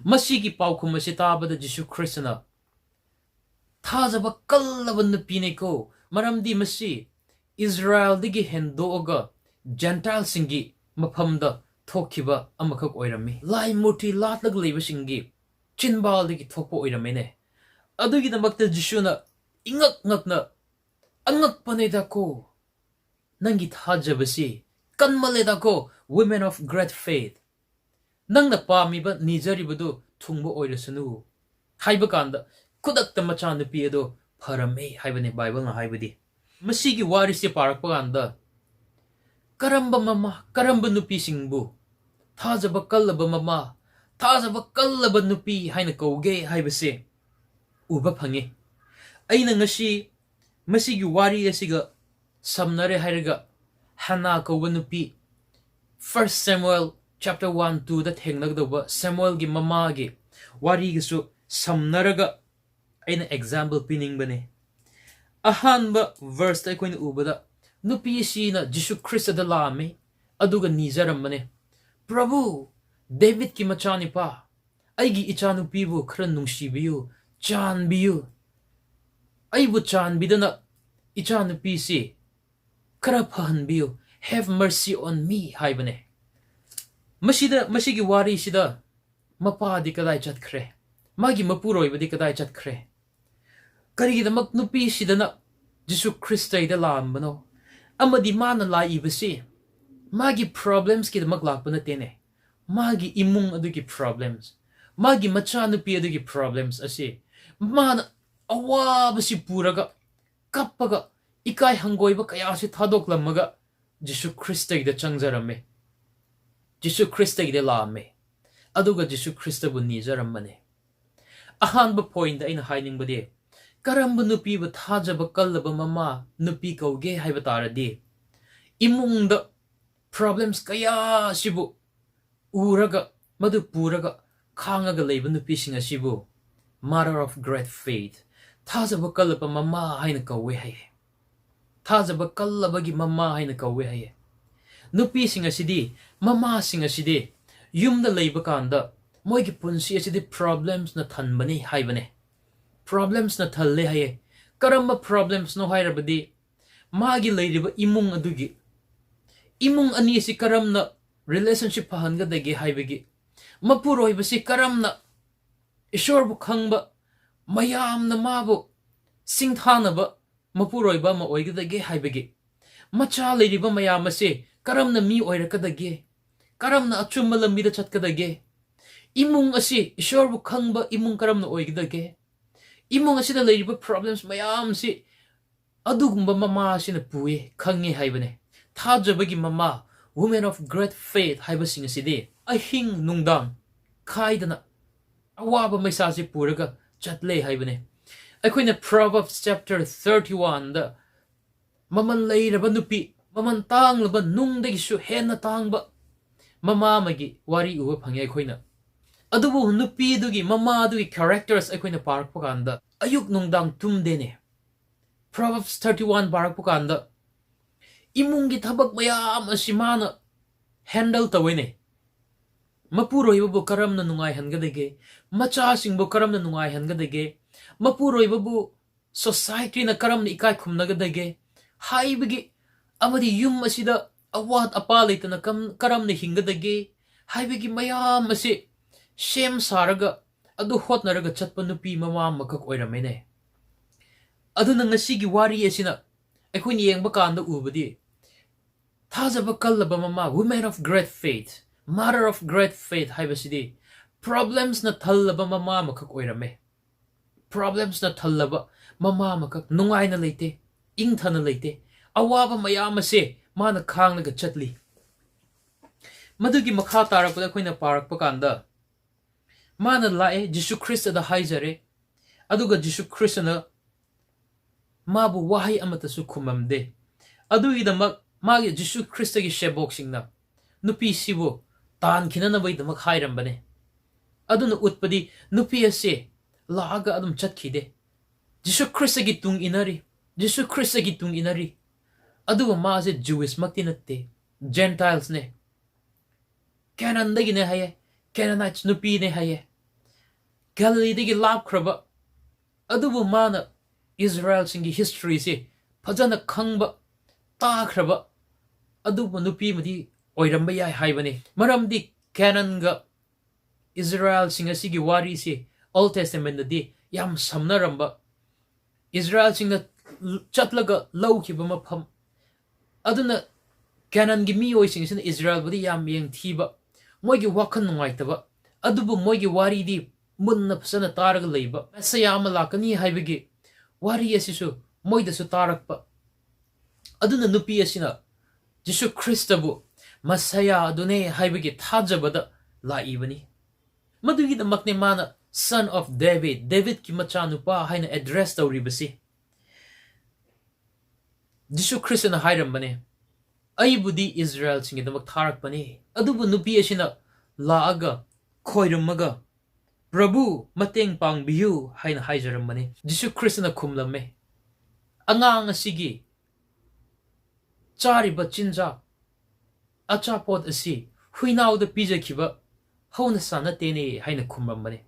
ꯃꯁꯤꯒꯤ ꯄꯥꯎꯈꯨꯝ ꯑꯁꯤ ꯇꯥꯕꯗ ꯖꯤꯁꯨ ꯈ꯭ꯔꯤꯁꯇꯅ, "ꯊꯥꯖꯕ ꯀꯜꯂꯕ ꯅꯨꯄꯤꯅꯦꯀꯣ, ꯃꯔꯝꯗꯤ ꯃꯁꯤ ꯏꯁꯔꯥꯌꯦꯜꯗꯒꯤ ꯍꯦꯟꯗꯣꯛꯑꯒ ꯖꯦꯟꯇꯥꯏꯜꯁꯤꯡꯒꯤ ꯃꯐꯝꯗ ꯊꯣꯛꯈꯤꯕ ꯑꯃꯈꯛ ꯑꯣꯏꯔꯝꯃꯤ꯫ ꯂꯥꯏ ꯃꯨꯔꯇꯤ ꯂꯥꯠꯂꯒ ꯂꯩꯕꯁꯤꯡꯒꯤ ꯆꯤꯟꯕꯥꯜꯗꯒꯤ ꯊꯣꯛꯄ ꯑꯣꯏꯔꯝꯃꯤꯅꯦ"꯫ ꯑꯗꯨꯒꯤꯗꯃꯛꯇ ꯖꯤꯁꯨꯅ ꯏꯉꯛ ꯉꯛꯅ, "ꯑꯉꯛꯄꯅꯦꯗꯀꯣ, ꯅꯪꯒꯤ ꯊꯥꯖꯕꯁꯤ ꯀꯟꯃꯜꯂꯦꯗꯀꯣ, women of great faith꯫ ꯅꯪꯅ ꯄꯥꯝꯃꯤꯕ, ꯅꯤꯖꯔꯤꯕꯗꯨ ꯊꯨꯡꯕ ꯑꯣꯏꯔꯁꯅꯨ" ꯍꯥꯏꯕ ꯀꯥꯟꯗ, ꯈꯨꯗꯛꯇ ꯃꯆꯥꯅꯨꯄꯤ ꯑꯗꯣ ꯐꯔꯝꯃꯦ ꯍꯥꯏꯕꯅꯤ ꯕꯥꯏꯕꯜꯅ ꯍꯥꯏꯕꯗꯤ꯫ ꯃꯁꯤꯒꯤ ꯋꯥꯔꯤꯁꯦ ꯄꯥꯔꯛꯄ ꯀꯥꯟꯗ, ꯀꯔꯝꯕ ꯃꯃꯥ, ꯀꯔꯝꯕ ꯅꯨꯄꯤꯁꯤꯡꯕꯨ ꯊꯥꯖꯕ ꯀꯜꯂꯕ ꯃꯃꯥ, ꯊꯥꯖꯕ ꯀꯜꯂꯕ ꯅꯨꯄꯤ ꯍꯥꯏꯅ ꯀꯧꯒꯦ ꯍꯥꯏꯕꯁꯦ ꯎꯕ ꯐꯪꯉꯤ꯫ ꯑꯩꯅ ꯉꯁꯤ ꯃꯁꯤꯒꯤ ꯋꯥꯔꯤ ꯑꯁꯤꯒ ꯁꯝꯅꯔꯦ ꯍꯥꯏꯔꯒ, ꯍꯟꯅꯥ ꯀꯧꯕ ꯅꯨꯄꯤ, First Samuel chapter one, twoꯗ ꯊꯦꯡꯅꯒꯗꯧꯕ ꯁꯦꯃꯨꯑꯦꯜꯒꯤ ꯃꯃꯥꯒꯤ ꯋꯥꯔꯤꯒꯁꯨ ꯁꯝꯅꯔꯒ ꯑꯩꯅ ꯑꯦꯛꯖꯥꯝꯄꯜ ꯄꯤꯅꯤꯡꯕꯅꯤ꯫ ꯑꯍꯥꯟꯕ ꯚꯔꯁꯇ ꯑꯩꯈꯣꯏꯅ ꯎꯕꯗ, ꯅꯨꯄꯤ ꯑꯁꯤꯅ ꯖꯤꯁꯨ ꯈ꯭ꯔꯤꯁꯇꯗ ꯂꯥꯛꯑꯝꯃꯤ, ꯑꯗꯨꯒ ꯅꯤꯖꯔꯝꯕꯅꯦ, "ꯄ꯭ꯔꯚꯨ, ꯗꯦꯕꯤꯠꯀꯤ ꯃꯆꯥꯅꯤꯄꯥ, ꯑꯩꯒꯤ ꯏꯆꯥꯅꯨꯄꯤꯕꯨ ꯈꯔ ꯅꯨꯡꯁꯤꯕꯤꯌꯨ, ꯆꯥꯟꯕꯤꯌꯨ꯫ ꯑꯩꯕꯨ ꯆꯥꯟꯕꯤꯗꯅ ꯏꯆꯥꯅꯨꯄꯤꯁꯤ ꯈꯔ ꯐꯍꯟꯕꯤꯌꯨ, have mercy on me" ꯍꯥꯏꯕꯅꯦ꯫ ꯃꯁꯤꯗ, ꯃꯁꯤꯒꯤ ꯋꯥꯔꯤꯁꯤꯗ ꯃꯄꯥꯗꯤ ꯀꯗꯥꯏ ꯆꯠꯈ꯭ꯔꯦ? ꯃꯥꯒꯤ ꯃꯄꯨꯔꯣꯏꯕꯗꯤ ꯀꯗꯥꯏ ꯆꯠꯈ꯭ꯔꯦ? ꯀꯔꯤꯒꯤꯗꯃꯛ ꯅꯨꯄꯤꯁꯤꯗꯅ ꯖꯤꯁꯨ ꯈ꯭ꯔꯤꯁꯇꯒꯤꯗ ꯂꯥꯛꯑꯝꯕꯅꯣ? ꯑꯃꯗꯤ ꯃꯥꯅ ꯂꯥꯛꯏꯕꯁꯤ ꯃꯥꯒꯤ problemsꯀꯤꯗꯃꯛ ꯂꯥꯛꯄ ꯅꯠꯇꯦꯅꯦ꯫ ꯃꯥꯒꯤ ꯏꯃꯨꯡ ꯑꯗꯨꯒꯤ problems, ꯃꯥꯒꯤ ꯃꯆꯥꯅꯨꯄꯤ ꯑꯗꯨꯒꯤ problems ꯑꯁꯤ ꯃꯥꯅ ꯑꯋꯥꯕꯁꯤ ꯄꯨꯔꯒ, ꯀꯞꯄꯒ, ꯏꯀꯥꯏ ꯍꯪꯒꯣꯏꯕ ꯀꯌꯥꯁꯤ ꯊꯥꯗꯣꯛꯂꯝꯃꯒ ꯖꯤꯁꯨ ꯈ꯭ꯔꯤꯁꯇꯒꯤꯗ ꯆꯪꯖꯔꯝꯃꯦ꯫ ꯖꯤꯁꯨ ꯈ꯭ꯔꯤꯁꯇꯒꯤꯗ ꯂꯥꯛꯑꯝꯃꯦ꯫ ꯑꯗꯨꯒ ꯖꯤꯁꯨ ꯈ꯭ꯔꯤꯁꯇꯕꯨ ꯅꯤꯖꯔꯝꯕꯅꯦ꯫ ꯑꯍꯥꯟꯕ point ꯑꯩꯅ ꯍꯥꯏꯅꯤꯡꯕꯗꯤ, ꯀꯔꯝꯕ ꯅꯨꯄꯤꯕꯨ ꯊꯥꯖꯕ ꯀꯜꯂꯕ ꯃꯃꯥ ꯅꯨꯄꯤ ꯀꯧꯒꯦ ꯍꯥꯏꯕ ꯇꯥꯔꯗꯤ, ꯏꯃꯨꯡꯗ problems ꯀꯌꯥ ꯑꯁꯤꯕꯨ ꯎꯔꯒ, ꯃꯗꯨ ꯄꯨꯔꯒ ꯈꯥꯡꯉꯒ ꯂꯩꯕ ꯅꯨꯄꯤꯁꯤꯡ ꯑꯁꯤꯕꯨ mother of great faith, ꯊꯥꯖꯕ ꯀꯜꯂꯕ ꯃꯃꯥ ꯍꯥꯏꯅ ꯀꯧꯋꯦ ꯍꯥꯏꯌꯦ꯫ ꯊꯥꯖꯕ ꯀꯜꯂꯕꯒꯤ ꯃꯃꯥ ꯍꯥꯏꯅ ꯀꯧꯋꯦ ꯍꯥꯏꯌꯦ꯫ ꯅꯨꯄꯤꯁꯤꯡ ꯑꯁꯤꯗꯤ, ꯃꯃꯥꯁꯤꯡ ꯑꯁꯤꯗꯤ ꯌꯨꯝꯗ ꯂꯩꯕ ꯀꯥꯟꯗ ꯃꯣꯏꯒꯤ ꯄꯨꯟꯁꯤ ꯑꯁꯤꯗꯤ problemsꯅ ꯊꯟꯕꯅꯤ ꯍꯥꯏꯕꯅꯦ꯫ Problemsꯅ ꯊꯜꯂꯦ ꯍꯥꯏꯌꯦ꯫ ꯀꯔꯝꯕ problemsꯅꯣ ꯍꯥꯏꯔꯕꯗꯤ, ꯃꯥꯒꯤ ꯂꯩꯔꯤꯕ ꯏꯃꯨꯡ ꯑꯗꯨꯒꯤ, ꯏꯃꯨꯡ ꯑꯅꯤ ꯑꯁꯤ ꯀꯔꯝꯅ relationship ꯐꯍꯟꯒꯗꯒꯦ ꯍꯥꯏꯕꯒꯤ, ꯃꯄꯨꯔꯣꯏꯕꯁꯤ ꯀꯔꯝꯅ ꯏꯁꯣꯔꯕꯨ ꯈꯪꯕ, ꯃꯌꯥꯝꯅ ꯃꯥꯕꯨ ꯁꯤꯡꯊꯥꯅꯕ ꯃꯄꯨꯔꯣꯏꯕ ꯑꯃ ꯑꯣꯏꯒꯗꯒꯦ ꯍꯥꯏꯕꯒꯤ, ꯃꯆꯥ ꯂꯩꯔꯤꯕ ꯃꯌꯥꯝ ꯑꯁꯤ ꯀꯔꯝꯅ ꯃꯤ ꯑꯣꯏꯔꯛꯀꯗꯒꯦ, ꯀꯔꯝꯅ ꯑꯆꯨꯝꯕ ꯂꯝꯕꯤꯗ ꯆꯠꯀꯗꯒꯦ, ꯏꯃꯨꯡ ꯑꯁꯤ ꯏꯁꯣꯔꯕꯨ ꯈꯪꯕ ꯏꯃꯨꯡ ꯀꯔꯝꯅ ꯑꯣꯏꯒꯗꯒꯦ, ꯏꯃꯨꯡ ꯑꯁꯤꯗ ꯂꯩꯔꯤꯕ problems ꯃꯌꯥꯝꯁꯤ ꯑꯗꯨꯒꯨꯝꯕ ꯃꯃꯥ ꯑꯁꯤꯅ ꯄꯨꯏ, ꯈꯪꯉꯤ ꯍꯥꯏꯕꯅꯦ꯫ ꯊꯥꯖꯕꯒꯤ ꯃꯃꯥ, women of great faith ꯍꯥꯏꯕꯁꯤꯡ ꯑꯁꯤꯗꯤ ꯑꯍꯤꯡ ꯅꯨꯡꯗꯥꯡ ꯈꯥꯏꯗꯅ ꯑꯋꯥꯕ ꯃꯩꯁꯥꯁꯤ ꯄꯨꯔꯒ ꯆꯠꯂꯦ ꯍꯥꯏꯕꯅꯦ꯫ ꯑꯩꯈꯣꯏꯅ Proverbs chapter thirty-oneꯗ ꯃꯃꯜ ꯂꯩꯔꯕ ꯅꯨꯄꯤ, ꯃꯃꯜ ꯇꯥꯡꯂꯕ ꯅꯨꯡꯗꯒꯤꯁꯨ ꯍꯦꯟꯅ ꯇꯥꯡꯕ ꯃꯃꯥ ꯑꯃꯒꯤ ꯋꯥꯔꯤ ꯎꯕ ꯐꯪꯉꯦ ꯑꯩꯈꯣꯏꯅ꯫ ꯑꯗꯨꯕꯨ ꯅꯨꯄꯤꯗꯨꯒꯤ, ꯃꯃꯥꯗꯨꯒꯤ characters ꯑꯩꯈꯣꯏꯅ ꯄꯥꯔꯛꯄ ꯀꯥꯟꯗ ꯑꯌꯨꯛ ꯅꯨꯡꯗꯥꯡ ꯇꯨꯝꯗꯦꯅꯦ꯫ Proverbs thirty-one ꯄꯥꯔꯛꯄ ꯀꯥꯟꯗ ꯏꯃꯨꯡꯒꯤ ꯊꯕꯛ ꯃꯌꯥꯝ ꯑꯁꯤ ꯃꯥꯅ ꯍꯦꯟꯗꯜ ꯇꯧꯋꯦꯅꯦ꯫ ꯃꯄꯨꯔꯣꯏꯕꯕꯨ ꯀꯔꯝꯅ ꯅꯨꯡꯉꯥꯏꯍꯟꯒꯗꯒꯦ? ꯃꯆꯥꯁꯤꯡꯕꯨ ꯀꯔꯝꯅ ꯅꯨꯡꯉꯥꯏꯍꯟꯒꯗꯒꯦ? ꯃꯄꯨꯔꯣꯏꯕꯕꯨ ꯁꯣꯁꯥꯏꯇꯤꯅ ꯀꯔꯝꯅ ꯏꯀꯥꯏ ꯈꯨꯝꯅꯒꯗꯒꯦ ꯍꯥꯏꯕꯒꯤ, ꯑꯃꯗꯤ ꯌꯨꯝ ꯑꯁꯤꯗ ꯑꯋꯥꯠ ꯑꯄꯥ ꯂꯩꯇꯅ ꯀꯝ-, ꯀꯔꯝꯅ ꯍꯤꯡꯒꯗꯒꯦ ꯍꯥꯏꯕꯒꯤ ꯃꯌꯥꯝ ꯑꯁꯤ ꯁꯦꯝ ꯁꯥꯔꯒ, ꯑꯗꯨ ꯍꯣꯠꯅꯔꯒ ꯆꯠꯄ ꯅꯨꯄꯤ ꯃꯃꯥ ꯑꯃꯈꯛ ꯑꯣꯏꯔꯝꯃꯦꯅꯦ꯫ ꯑꯗꯨꯅ ꯉꯁꯤꯒꯤ ꯋꯥꯔꯤ ꯑꯁꯤꯅ ꯑꯩꯈꯣꯏꯅ ꯌꯦꯡꯕ ꯀꯥꯟꯗ ꯎꯕꯗꯤ, ꯊꯥꯖꯕ ꯀꯜꯂꯕ ꯃꯃꯥ, women of great faith, mother of great faith ꯍꯥꯏꯕꯁꯤꯗꯤ problemsꯅ ꯊꯜꯂꯕ ꯃꯃꯥ ꯑꯃꯈꯛ ꯑꯣꯏꯔꯝꯃꯦ꯫ problemsꯅ ꯊꯜꯂꯕ ꯃꯃꯥ ꯑꯃꯈꯛ, ꯅꯨꯡꯉꯥꯏꯅ ꯂꯩꯇꯦ, ꯏꯪꯊꯅ ꯂꯩꯇꯦ, ꯑꯋꯥꯕ ꯃꯌꯥꯝ ꯑꯁꯦ ꯃꯥꯅ ꯈꯥꯡꯂꯒ ꯆꯠꯂꯤ꯫ ꯃꯗꯨꯒꯤ ꯃꯈꯥ ꯇꯥꯔꯛꯄꯗ ꯑꯩꯈꯣꯏꯅ ꯄꯥꯔꯛꯄ ꯀꯥꯟꯗ, ꯃꯥꯅ ꯂꯥꯛꯑꯦ, ꯖꯤꯁꯨ ꯈ꯭ꯔꯤꯁꯇꯗ ꯍꯥꯏꯖꯔꯦ, ꯑꯗꯨꯒ ꯖꯤꯁꯨ ꯈ꯭ꯔꯤꯁꯇꯅ ꯃꯥꯕꯨ ꯋꯥꯍꯩ ꯑꯃꯠꯇꯁꯨ ꯈꯨꯝꯃꯝꯗꯦ꯫ ꯑꯗꯨꯒꯤꯗꯃꯛ ꯃꯥꯒꯤ, ꯖꯤꯁꯨ ꯈ꯭ꯔꯤꯁꯇꯒꯤ ꯁꯦꯕꯣꯛꯁꯤꯡꯅ ꯅꯨꯄꯤꯁꯤꯕꯨ ꯇꯥꯟꯈꯤꯅꯅꯕꯒꯤꯗꯃꯛ ꯍꯥꯏꯔꯝꯕꯅꯦ꯫ ꯑꯗꯨꯅ ꯎꯠꯄꯗꯤ ꯅꯨꯄꯤ ꯑꯁꯤ ꯂꯥꯛꯑꯒ ꯑꯗꯨꯝ ꯆꯠꯈꯤꯗꯦ꯫ ꯖꯤꯁꯨ ꯈ꯭ꯔꯤꯁꯇꯒꯤ ꯇꯨꯡ ꯏꯟꯅꯔꯤ, ꯖꯤꯁꯨ ꯈ꯭ꯔꯤꯁꯇꯒꯤ ꯇꯨꯡ ꯏꯟꯅꯔꯤ꯫ ꯑꯗꯨꯕꯨ ꯃꯥꯁꯦ Jewishꯃꯛꯇꯤ ꯅꯠꯇꯦ, Gentilesꯅꯦ꯫ ꯀꯦꯅꯥꯟꯗꯒꯤꯅꯦ ꯍꯥꯏꯌꯦ, Canaanites ꯅꯨꯄꯤꯅꯦ ꯍꯥꯏꯌꯦ꯫ ꯒꯂꯤꯂꯤꯗꯒꯤ ꯂꯥꯞꯈ꯭ꯔꯕ, ꯑꯗꯨꯕꯨ ꯃꯥꯅ ꯏꯁꯔꯥꯌꯦꯜꯁꯤꯡꯒꯤ historyꯁꯤ ꯐꯖꯅ ꯈꯪꯕ, ꯇꯥꯈ꯭ꯔꯕ ꯑꯗꯨꯕꯨ ꯅꯨꯄꯤ ꯑꯃꯗꯤ ꯑꯣꯏꯔꯝꯕ ꯌꯥꯏ ꯍꯥꯏꯕꯅꯤ꯫ ꯃꯔꯝꯗꯤ ꯀꯦꯅꯥꯟꯒ ꯏꯁꯔꯥꯌꯦꯜꯁꯤꯡ ꯑꯁꯤꯒꯤ ꯋꯥꯔꯤꯁꯤ Old Testamentꯗꯗꯤ ꯌꯥꯝ ꯁꯝꯅꯔꯝꯕ, ꯏꯁꯔꯥꯌꯦꯜꯁꯤꯡꯅ ꯆꯠꯂꯒ ꯂꯧꯈꯤꯕ ꯃꯐꯝ, ꯑꯗꯨꯅ ꯀꯦꯅꯥꯟꯒꯤ ꯃꯤꯑꯣꯏꯁꯤꯡ ꯑꯁꯤꯅ ꯏꯁꯔꯥꯌꯦꯜꯕꯨꯗꯤ ꯌꯥꯝ ꯌꯦꯡꯊꯤꯕ, ꯃꯣꯏꯒꯤ ꯋꯥꯈꯜ ꯅꯨꯡꯉꯥꯏꯇꯕ, ꯑꯗꯨꯕꯨ ꯃꯣꯏꯒꯤ ꯋꯥꯔꯤꯗꯤ ꯃꯨꯟꯅ ꯐꯖꯅ ꯇꯥꯔꯒ ꯂꯩꯕ, ꯃꯦꯁꯥꯌꯥ ꯑꯃ ꯂꯥꯛꯀꯅꯤ ꯍꯥꯏꯕꯒꯤ ꯋꯥꯔꯤ ꯑꯁꯤꯁꯨ ꯃꯣꯏꯗꯁꯨ ꯇꯥꯔꯛꯄ꯫ ꯑꯗꯨꯅ ꯅꯨꯄꯤ ꯑꯁꯤꯅ ꯖꯤꯁꯨ ꯈ꯭ꯔꯤꯁꯇꯕꯨ ꯃꯦꯁꯥꯌꯥ ꯑꯗꯨꯅꯦ ꯍꯥꯏꯕꯒꯤ ꯊꯥꯖꯕꯗ ꯂꯥꯛꯏꯕꯅꯤ꯫ ꯃꯗꯨꯒꯤꯗꯃꯛꯅꯦ ꯃꯥꯅ Son of David, ꯗꯦꯕꯤꯗꯀꯤ ꯃꯆꯥꯅꯨꯄꯥ ꯍꯥꯏꯅ address ꯇꯧꯔꯤꯕꯁꯤ꯫ ꯖꯤꯁꯨ ꯈ꯭ꯔꯤꯁꯇꯅ ꯍꯥꯏꯔꯝꯕꯅꯦ, "ꯑꯩꯕꯨꯗꯤ ꯏꯁꯔꯥꯌꯦꯜꯁꯤꯡꯒꯤꯗꯃꯛ ꯊꯥꯔꯛꯄꯅꯤ"꯫ ꯑꯗꯨꯕꯨ ꯅꯨꯄꯤ ꯑꯁꯤꯅ ꯂꯥꯛꯑꯒ, ꯈꯣꯏꯔꯝꯃꯒ, "ꯄ꯭ꯔꯚꯨ, ꯃꯇꯦꯡ ꯄꯥꯡꯕꯤꯌꯨ" ꯍꯥꯏꯅ ꯍꯥꯏꯖꯔꯝꯕꯅꯤ꯫ ꯖꯤꯁꯨ ꯈ꯭ꯔꯤꯁꯇꯅ ꯈꯨꯝꯂꯝꯃꯦ, "ꯑꯉꯥꯡ ꯑꯁꯤꯒꯤ ꯆꯥꯔꯤꯕ ꯆꯤꯟꯖꯥꯛ, ꯑꯆꯥꯄꯣꯠ ꯑꯁꯤ ꯍꯨꯏꯅꯥꯎꯗ ꯄꯤꯖꯈꯤꯕ ꯍꯧꯅꯁꯥ ꯅꯠꯇꯦꯅꯦ" ꯍꯥꯏꯅ ꯈꯨꯝꯂꯝꯕꯅꯤ꯫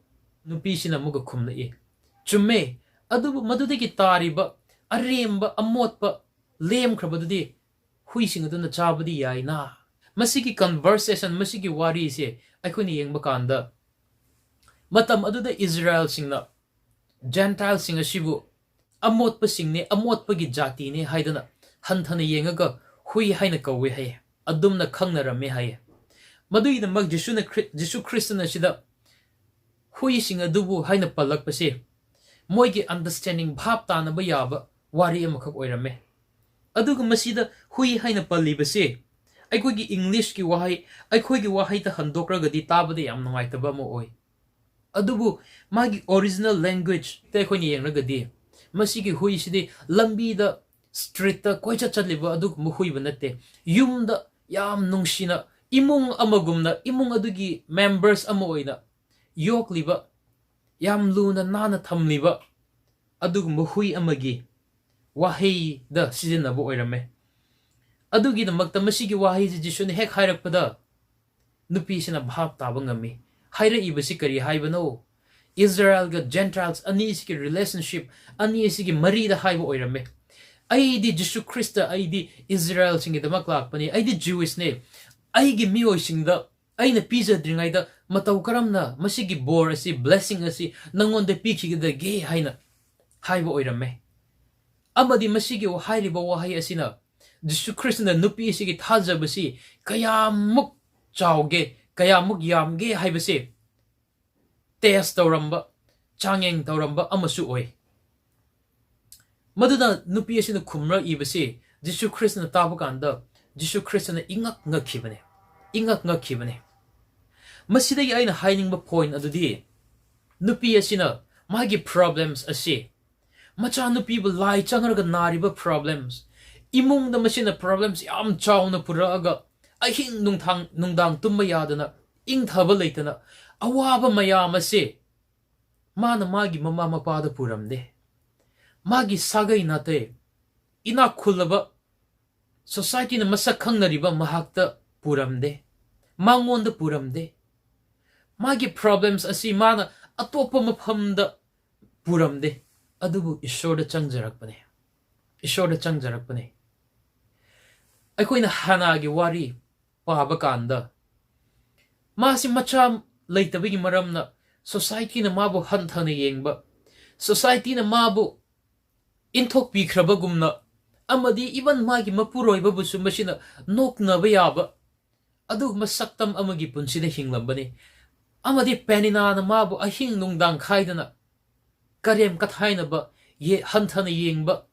ꯅꯨꯄꯤꯁꯤꯅ ꯑꯃꯨꯛꯀ ꯈꯨꯝꯂꯛꯏ, "ꯆꯨꯝꯃꯦ, ꯑꯗꯨꯕꯨ ꯃꯗꯨꯗꯒꯤ ꯇꯥꯔꯤꯕ ꯑꯔꯦꯝꯕ, ꯑꯃꯣꯠꯄ, ꯂꯦꯝꯈ꯭ꯔꯕꯗꯨꯗꯤ ꯍꯨꯏꯁꯤꯡ ꯑꯗꯨꯅ ꯆꯥꯕꯗꯤ ꯌꯥꯏꯅ"꯫ ꯃꯁꯤꯒꯤ conversation, ꯃꯁꯤꯒꯤ ꯋꯥꯔꯤꯁꯦ ꯑꯩꯈꯣꯏꯅ ꯌꯦꯡꯕ ꯀꯥꯟꯗ, ꯃꯇꯝ ꯑꯗꯨꯗ ꯏꯖꯔꯥꯌꯦꯜꯁꯤꯡꯅ ꯖꯦꯟꯇꯥꯏꯜꯁꯤꯡ ꯑꯁꯤꯕꯨ ꯑꯃꯣꯠꯄꯁꯤꯡꯅꯦ, ꯑꯃꯣꯠꯄꯒꯤ ꯖꯥꯇꯤꯅꯦ ꯍꯥꯏꯗꯅ ꯍꯟꯊꯅ ꯌꯦꯡꯉꯒ ꯍꯨꯏ ꯍꯥꯏꯅ ꯀꯧꯋꯦ ꯍꯥꯏꯌꯦ, ꯑꯗꯨꯝꯅ ꯈꯪꯅꯔꯝꯃꯦ ꯍꯥꯏꯌꯦ꯫ ꯃꯗꯨꯒꯤꯗꯃꯛ ꯖꯤꯁꯨꯅ ꯈ꯭ꯔꯤ-, ꯖꯤꯁꯨ ꯈ꯭ꯔꯤꯁꯇꯅ ꯁꯤꯗ ꯍꯨꯏꯁꯤꯡ ꯑꯗꯨꯕꯨ ꯍꯥꯏꯅ ꯄꯜꯂꯛꯄꯁꯦ ꯃꯣꯏꯒꯤ understanding, ꯚꯥꯞ ꯇꯥꯅꯕ ꯌꯥꯕ ꯋꯥꯔꯤ ꯑꯃꯈꯛ ꯑꯣꯏꯔꯝꯃꯦ꯫ ꯑꯗꯨꯒ ꯃꯁꯤꯗ ꯍꯨꯏ ꯍꯥꯏꯅ ꯄꯜꯂꯤꯕꯁꯦ ꯑꯩꯈꯣꯏꯒꯤ ꯏꯪꯂꯤꯁꯀꯤ ꯋꯥꯍꯩ, ꯑꯩꯈꯣꯏꯒꯤ ꯋꯥꯍꯩꯗ ꯍꯟꯗꯣꯛꯂꯒꯗꯤ ꯇꯥꯕꯗ ꯌꯥꯝ ꯅꯨꯡꯉꯥꯏꯇꯕ ꯑꯃ ꯑꯣꯏ꯫ ꯑꯗꯨꯕꯨ ꯃꯥꯒꯤ original language ꯇ ꯑꯩꯈꯣꯏꯅ ꯌꯦꯡꯂꯒꯗꯤ ꯃꯁꯤꯒꯤ ꯍꯨꯏꯁꯤꯗꯤ ꯂꯝꯕꯤꯗ, street ꯇ ꯀꯣꯏꯆꯠ ꯆꯠꯂꯤꯕ ꯑꯗꯨꯒꯨꯝꯕ ꯍꯨꯏꯕ ꯅꯠꯇꯦ꯫ ꯌꯨꯝꯗ ꯌꯥꯝ ꯅꯨꯡꯁꯤꯅ, ꯏꯃꯨꯡ ꯑꯃꯒꯨꯝꯅ, ꯏꯃꯨꯡ ꯑꯗꯨꯒꯤ members ꯑꯃ ꯑꯣꯏꯅ ꯌꯣꯛꯂꯤꯕ, ꯌꯥꯝ ꯂꯨꯅ ꯅꯥꯟꯅ ꯊꯝꯂꯤꯕ ꯑꯗꯨꯒꯨꯝꯕ ꯍꯨꯏ ꯑꯃꯒꯤ ꯋꯥꯍꯩꯗ ꯁꯤꯖꯤꯟꯅꯕ ꯑꯣꯏꯔꯝꯃꯦ꯫ ꯑꯗꯨꯒꯤꯗꯃꯛꯇ ꯃꯁꯤꯒꯤ ꯋꯥꯍꯩꯁꯤ ꯖꯤꯁꯨꯅ ꯍꯦꯛ ꯍꯥꯏꯔꯛꯄꯗ ꯅꯨꯄꯤꯁꯤꯅ ꯚꯥꯞ ꯇꯥꯕ ꯉꯝꯃꯤ꯫ ꯍꯥꯏꯔꯛꯏꯕꯁꯤ ꯀꯔꯤ ꯍꯥꯏꯕꯅꯣ? ꯏꯖꯔꯥꯌꯦꯜꯒ Gentiles ꯑꯅꯤꯁꯤꯒꯤ relationship, ꯑꯅꯤ ꯑꯁꯤꯒꯤ ꯃꯔꯤꯗ ꯍꯥꯏꯕ ꯑꯣꯏꯔꯝꯃꯦ꯫ "ꯑꯩꯗꯤ ꯖꯤꯁꯨ ꯈ꯭ꯔꯤꯁꯇ, ꯑꯩꯗꯤ ꯏꯖꯔꯥꯌꯦꯜꯁꯤꯡꯒꯤꯗꯃꯛ ꯂꯥꯛꯄꯅꯤ, ꯑꯩꯗꯤ Jewish ꯅꯦ, ꯑꯩꯒꯤ ꯃꯤꯑꯣꯏꯁꯤꯡꯗ ꯑꯩꯅ ꯄꯤꯖꯗ꯭ꯔꯤꯉꯩꯗ ꯃꯇꯧ ꯀꯔꯝꯅ ꯃꯁꯤꯒꯤ ꯕꯣꯔ ꯑꯁꯤ, blessing ꯑꯁꯤ ꯅꯪꯉꯣꯟꯗ ꯄꯤꯈꯤꯒꯗꯒꯦ?" ꯍꯥꯏꯅ ꯍꯥꯏꯕ ꯑꯣꯏꯔꯝꯃꯦ꯫ ꯑꯃꯗꯤ ꯃꯁꯤꯒꯤ ꯍꯥꯏꯔꯤꯕ ꯋꯥꯍꯩ ꯑꯁꯤꯅ ꯖꯤꯁꯨ ꯈ꯭ꯔꯤꯁꯇꯅ ꯅꯨꯄꯤ ꯑꯁꯤꯒꯤ ꯊꯥꯖꯕꯁꯤ ꯀꯌꯥꯃꯨꯛ ꯆꯥꯎꯒꯦ, ꯀꯌꯥꯃꯨꯛ ꯌꯥꯝꯒꯦ ꯍꯥꯏꯕꯁꯤ test ꯇꯧꯔꯝꯕ, ꯆꯥꯡꯌꯦꯡ ꯇꯧꯔꯝꯕ ꯑꯃꯁꯨ ꯑꯣꯏ꯫ ꯃꯗꯨꯅ ꯅꯨꯄꯤ ꯑꯁꯤꯅ ꯈꯨꯝꯂꯛꯏꯕꯁꯤ ꯖꯤꯁꯨ ꯈ꯭ꯔꯤꯁꯇꯅ ꯇꯥꯕ ꯀꯥꯟꯗ ꯖꯤꯁꯨ ꯈ꯭ꯔꯤꯁꯇꯅ ꯏꯉꯛ ꯉꯛꯈꯤꯕꯅꯦ, ꯏꯉꯛ ꯉꯛꯈꯤꯕꯅꯦ꯫ ꯃꯁꯤꯗꯒꯤ ꯑꯩꯅ ꯍꯥꯏꯅꯤꯡꯕ point ꯑꯗꯨꯗꯤ ꯅꯨꯄꯤ ꯑꯁꯤꯅ ꯃꯥꯒꯤ problems ꯑꯁꯤ, ꯃꯆꯥꯅꯨꯄꯤꯕꯨ ꯂꯥꯏ ꯆꯪꯔꯒ ꯅꯥꯔꯤꯕ problems, ꯏꯃꯨꯡꯗ ꯃꯁꯤꯅ problems ꯌꯥꯝ ꯆꯥꯎꯅ ꯄꯨꯔꯛꯑꯒ ꯑꯍꯤꯡ ꯅꯨꯡꯊꯥꯡ, ꯅꯨꯡꯗꯥꯡ ꯇꯨꯝꯕ ꯌꯥꯗꯅ ꯏꯪꯊꯕ ꯂꯩꯇꯅ ꯑꯋꯥꯕ ꯃꯌꯥꯝ ꯑꯁꯤ ꯃꯥꯅ ꯃꯥꯒꯤ ꯃꯃꯥ ꯃꯄꯥꯗ ꯄꯨꯔꯝꯗꯦ꯫ ꯃꯥꯒꯤ ꯁꯥꯒꯩ ꯅꯥꯇꯩ, ꯏꯅꯥꯛ ꯈꯨꯜꯂꯕ Societyꯅ ꯃꯁꯛ ꯈꯪꯅꯔꯤꯕ ꯃꯍꯥꯛꯇ ꯄꯨꯔꯝꯗꯦ, ꯃꯉꯣꯟꯗ ꯄꯨꯔꯝꯗꯦ꯫ ꯃꯥꯒꯤ problems ꯑꯁꯤ ꯃꯥꯅ ꯑꯇꯣꯞꯄ ꯃꯐꯝꯗ ꯄꯨꯔꯝꯗꯦ, ꯑꯗꯨꯕꯨ ꯏꯁꯣꯔꯗ ꯆꯪꯖꯔꯛꯄꯅꯦ, ꯏꯁꯣꯔꯗ ꯆꯪꯖꯔꯛꯄꯅꯦ꯫ ꯑꯩꯈꯣꯏꯅ ꯍꯥꯟꯅꯒꯤ ꯋꯥꯔꯤ ꯄꯥꯕ ꯀꯥꯟꯗ, ꯃꯥꯁꯤ ꯃꯆꯥ ꯂꯩꯇꯕꯒꯤ ꯃꯔꯝꯅ societyꯅ ꯃꯥꯕꯨ ꯍꯟꯊꯅ ꯌꯦꯡꯕ, societyꯅ ꯃꯥꯕꯨ ꯏꯟꯊꯣꯛꯄꯤꯈ꯭ꯔꯕꯒꯨꯝꯅ, ꯑꯃꯗꯤ even ꯃꯥꯒꯤ ꯃꯄꯨꯔꯣꯏꯕꯕꯨꯁꯨ ꯃꯁꯤꯅ ꯅꯣꯛꯅꯕ ꯌꯥꯕ ꯑꯗꯨꯒꯨꯝꯕ ꯁꯛꯇꯝ ꯑꯃꯒꯤ ꯄꯨꯟꯁꯤꯗ ꯍꯤꯡꯂꯝꯕꯅꯤ꯫ ꯑꯃꯗꯤ ꯄꯦꯅꯤꯅꯥꯅ ꯃꯥꯕꯨ ꯑꯍꯤꯡ ꯅꯨꯡꯗꯥꯡ ꯈꯥꯏꯗꯅ ꯀꯔꯦꯝ ꯀꯊꯥꯏꯅꯕ, ꯌꯦ-, ꯍꯟꯊꯅ ꯌꯦꯡꯕ,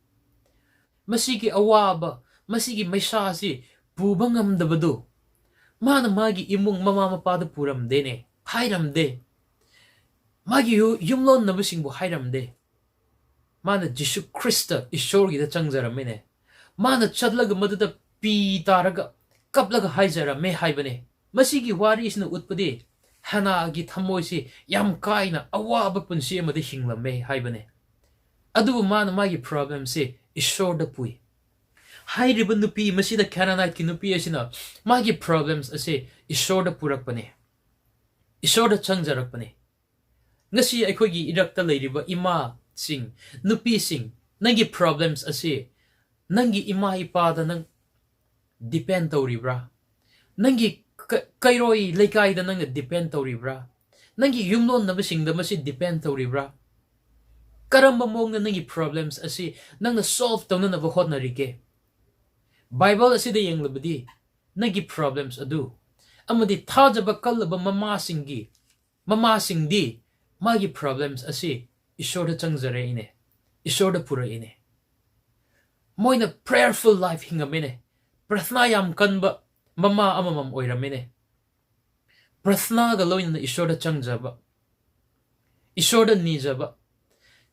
ꯃꯁꯤꯒꯤ ꯑꯋꯥꯕ, ꯃꯁꯤꯒꯤ ꯃꯩꯁꯥ ꯑꯁꯤ ꯄꯨꯕ ꯉꯝꯗꯕꯗꯨ ꯃꯥꯅ ꯃꯥꯒꯤ ꯏꯃꯨꯡ ꯃꯃꯥ ꯃꯄꯥꯗ ꯄꯨꯔꯝꯗꯦꯅꯦ, ꯍꯥꯏꯔꯝꯗꯦ꯫ ꯃꯥꯒꯤ ꯌꯨ-, ꯌꯨꯝꯂꯣꯟꯅꯕꯁꯤꯡꯕꯨ ꯍꯥꯏꯔꯝꯗꯦ꯫ ꯃꯥꯅ ꯖꯤꯁꯨ ꯈ꯭ꯔꯤꯁꯇ ꯏꯁꯣꯔꯒꯤꯗ ꯆꯪꯖꯔꯝꯃꯤꯅꯦ꯫ ꯃꯥꯅ ꯆꯠꯂꯒ ꯃꯗꯨꯗ ꯄꯤ ꯇꯥꯔꯒ ꯀꯞꯂꯒ ꯍꯥꯏꯖꯔꯝꯃꯦ ꯍꯥꯏꯕꯅꯦ꯫ ꯃꯁꯤꯒꯤ ꯋꯥꯔꯤꯁꯤꯅ ꯎꯠꯄꯗꯤ ꯍꯅꯥꯒꯤ ꯊꯃꯣꯏꯁꯤ ꯌꯥꯝ ꯀꯥꯏꯅ ꯑꯋꯥꯕ ꯄꯨꯟꯁꯤ ꯑꯃꯗ ꯍꯤꯡꯂꯝꯃꯦ ꯍꯥꯏꯕꯅꯦ꯫ ꯑꯗꯨꯕꯨ ꯃꯥꯅ ꯃꯥꯒꯤ problemꯁꯤ ꯏꯁꯣꯔꯗ ꯄꯨꯏ꯫ ꯍꯥꯏꯔꯤꯕ ꯅꯨꯄꯤ, ꯃꯁꯤꯗ Canaaniteꯀꯤ ꯅꯨꯄꯤ ꯑꯁꯤꯅ ꯃꯥꯒꯤ problems ꯑꯁꯤ ꯏꯁꯣꯔꯗ ꯄꯨꯔꯛꯄꯅꯦ, ꯏꯁꯣꯔꯗ ꯆꯪꯖꯔꯛꯄꯅꯦ꯫ ꯉꯁꯤ ꯑꯩꯈꯣꯏꯒꯤ ꯏꯔꯛꯇ ꯂꯩꯔꯤꯕ ꯏꯃꯥꯁꯤꯡ, ꯅꯨꯄꯤꯁꯤꯡ, ꯅꯪꯒꯤ problems ꯑꯁꯤ ꯅꯪꯒꯤ ꯏꯃꯥ ꯏꯄꯥꯗ ꯅꯪ depend ꯇꯧꯔꯤꯕ꯭ꯔꯥ? ꯅꯪꯒꯤ ꯀ-, ꯀꯩꯔꯣꯏ ꯂꯩꯀꯥꯏꯗ ꯅꯪꯅ depend ꯇꯧꯔꯤꯕ꯭ꯔꯥ? ꯅꯪꯒꯤ ꯌꯨꯝꯂꯣꯟꯅꯕꯁꯤꯡꯗ ꯃꯁꯤ depend ꯇꯧꯔꯤꯕ꯭ꯔꯥ? ꯀꯔꯝꯕ ꯃꯑꯣꯡꯗ ꯅꯪꯒꯤ problems ꯑꯁꯤ ꯅꯪꯅ solve ꯇꯧꯅꯅꯕ ꯍꯣꯠꯅꯔꯤꯒꯦ? Bible ꯑꯁꯤꯗ ꯌꯦꯡꯂꯕꯗꯤ ꯅꯪꯒꯤ problems ꯑꯗꯨ, ꯑꯃꯗꯤ ꯊꯥꯖꯕ ꯀꯜꯂꯕ ꯃꯃꯥꯁꯤꯡꯒꯤ, ꯃꯃꯥꯁꯤꯡꯗꯤ ꯃꯥꯒꯤ problems ꯑꯁꯤ ꯏꯁꯣꯔꯗ ꯆꯪꯖꯔꯛꯏꯅꯦ, ꯏꯁꯣꯔꯗ ꯄꯨꯔꯛꯏꯅꯦ꯫ ꯃꯣꯏꯅ prayerful life ꯍꯤꯡꯉꯝꯃꯤꯅꯦ꯫ ꯄ꯭ꯔꯊꯅꯥ ꯌꯥꯝ ꯀꯟꯕ ꯃꯃꯥ ꯑꯃꯃꯝ ꯑꯣꯏꯔꯝꯃꯤꯅꯦ꯫ ꯄ꯭ꯔꯊꯅꯥꯒ ꯂꯣꯏꯅꯅ ꯏꯁꯣꯔꯗ ꯆꯪꯖꯕ, ꯏꯁꯣꯔꯗ ꯅꯤꯖꯕ꯫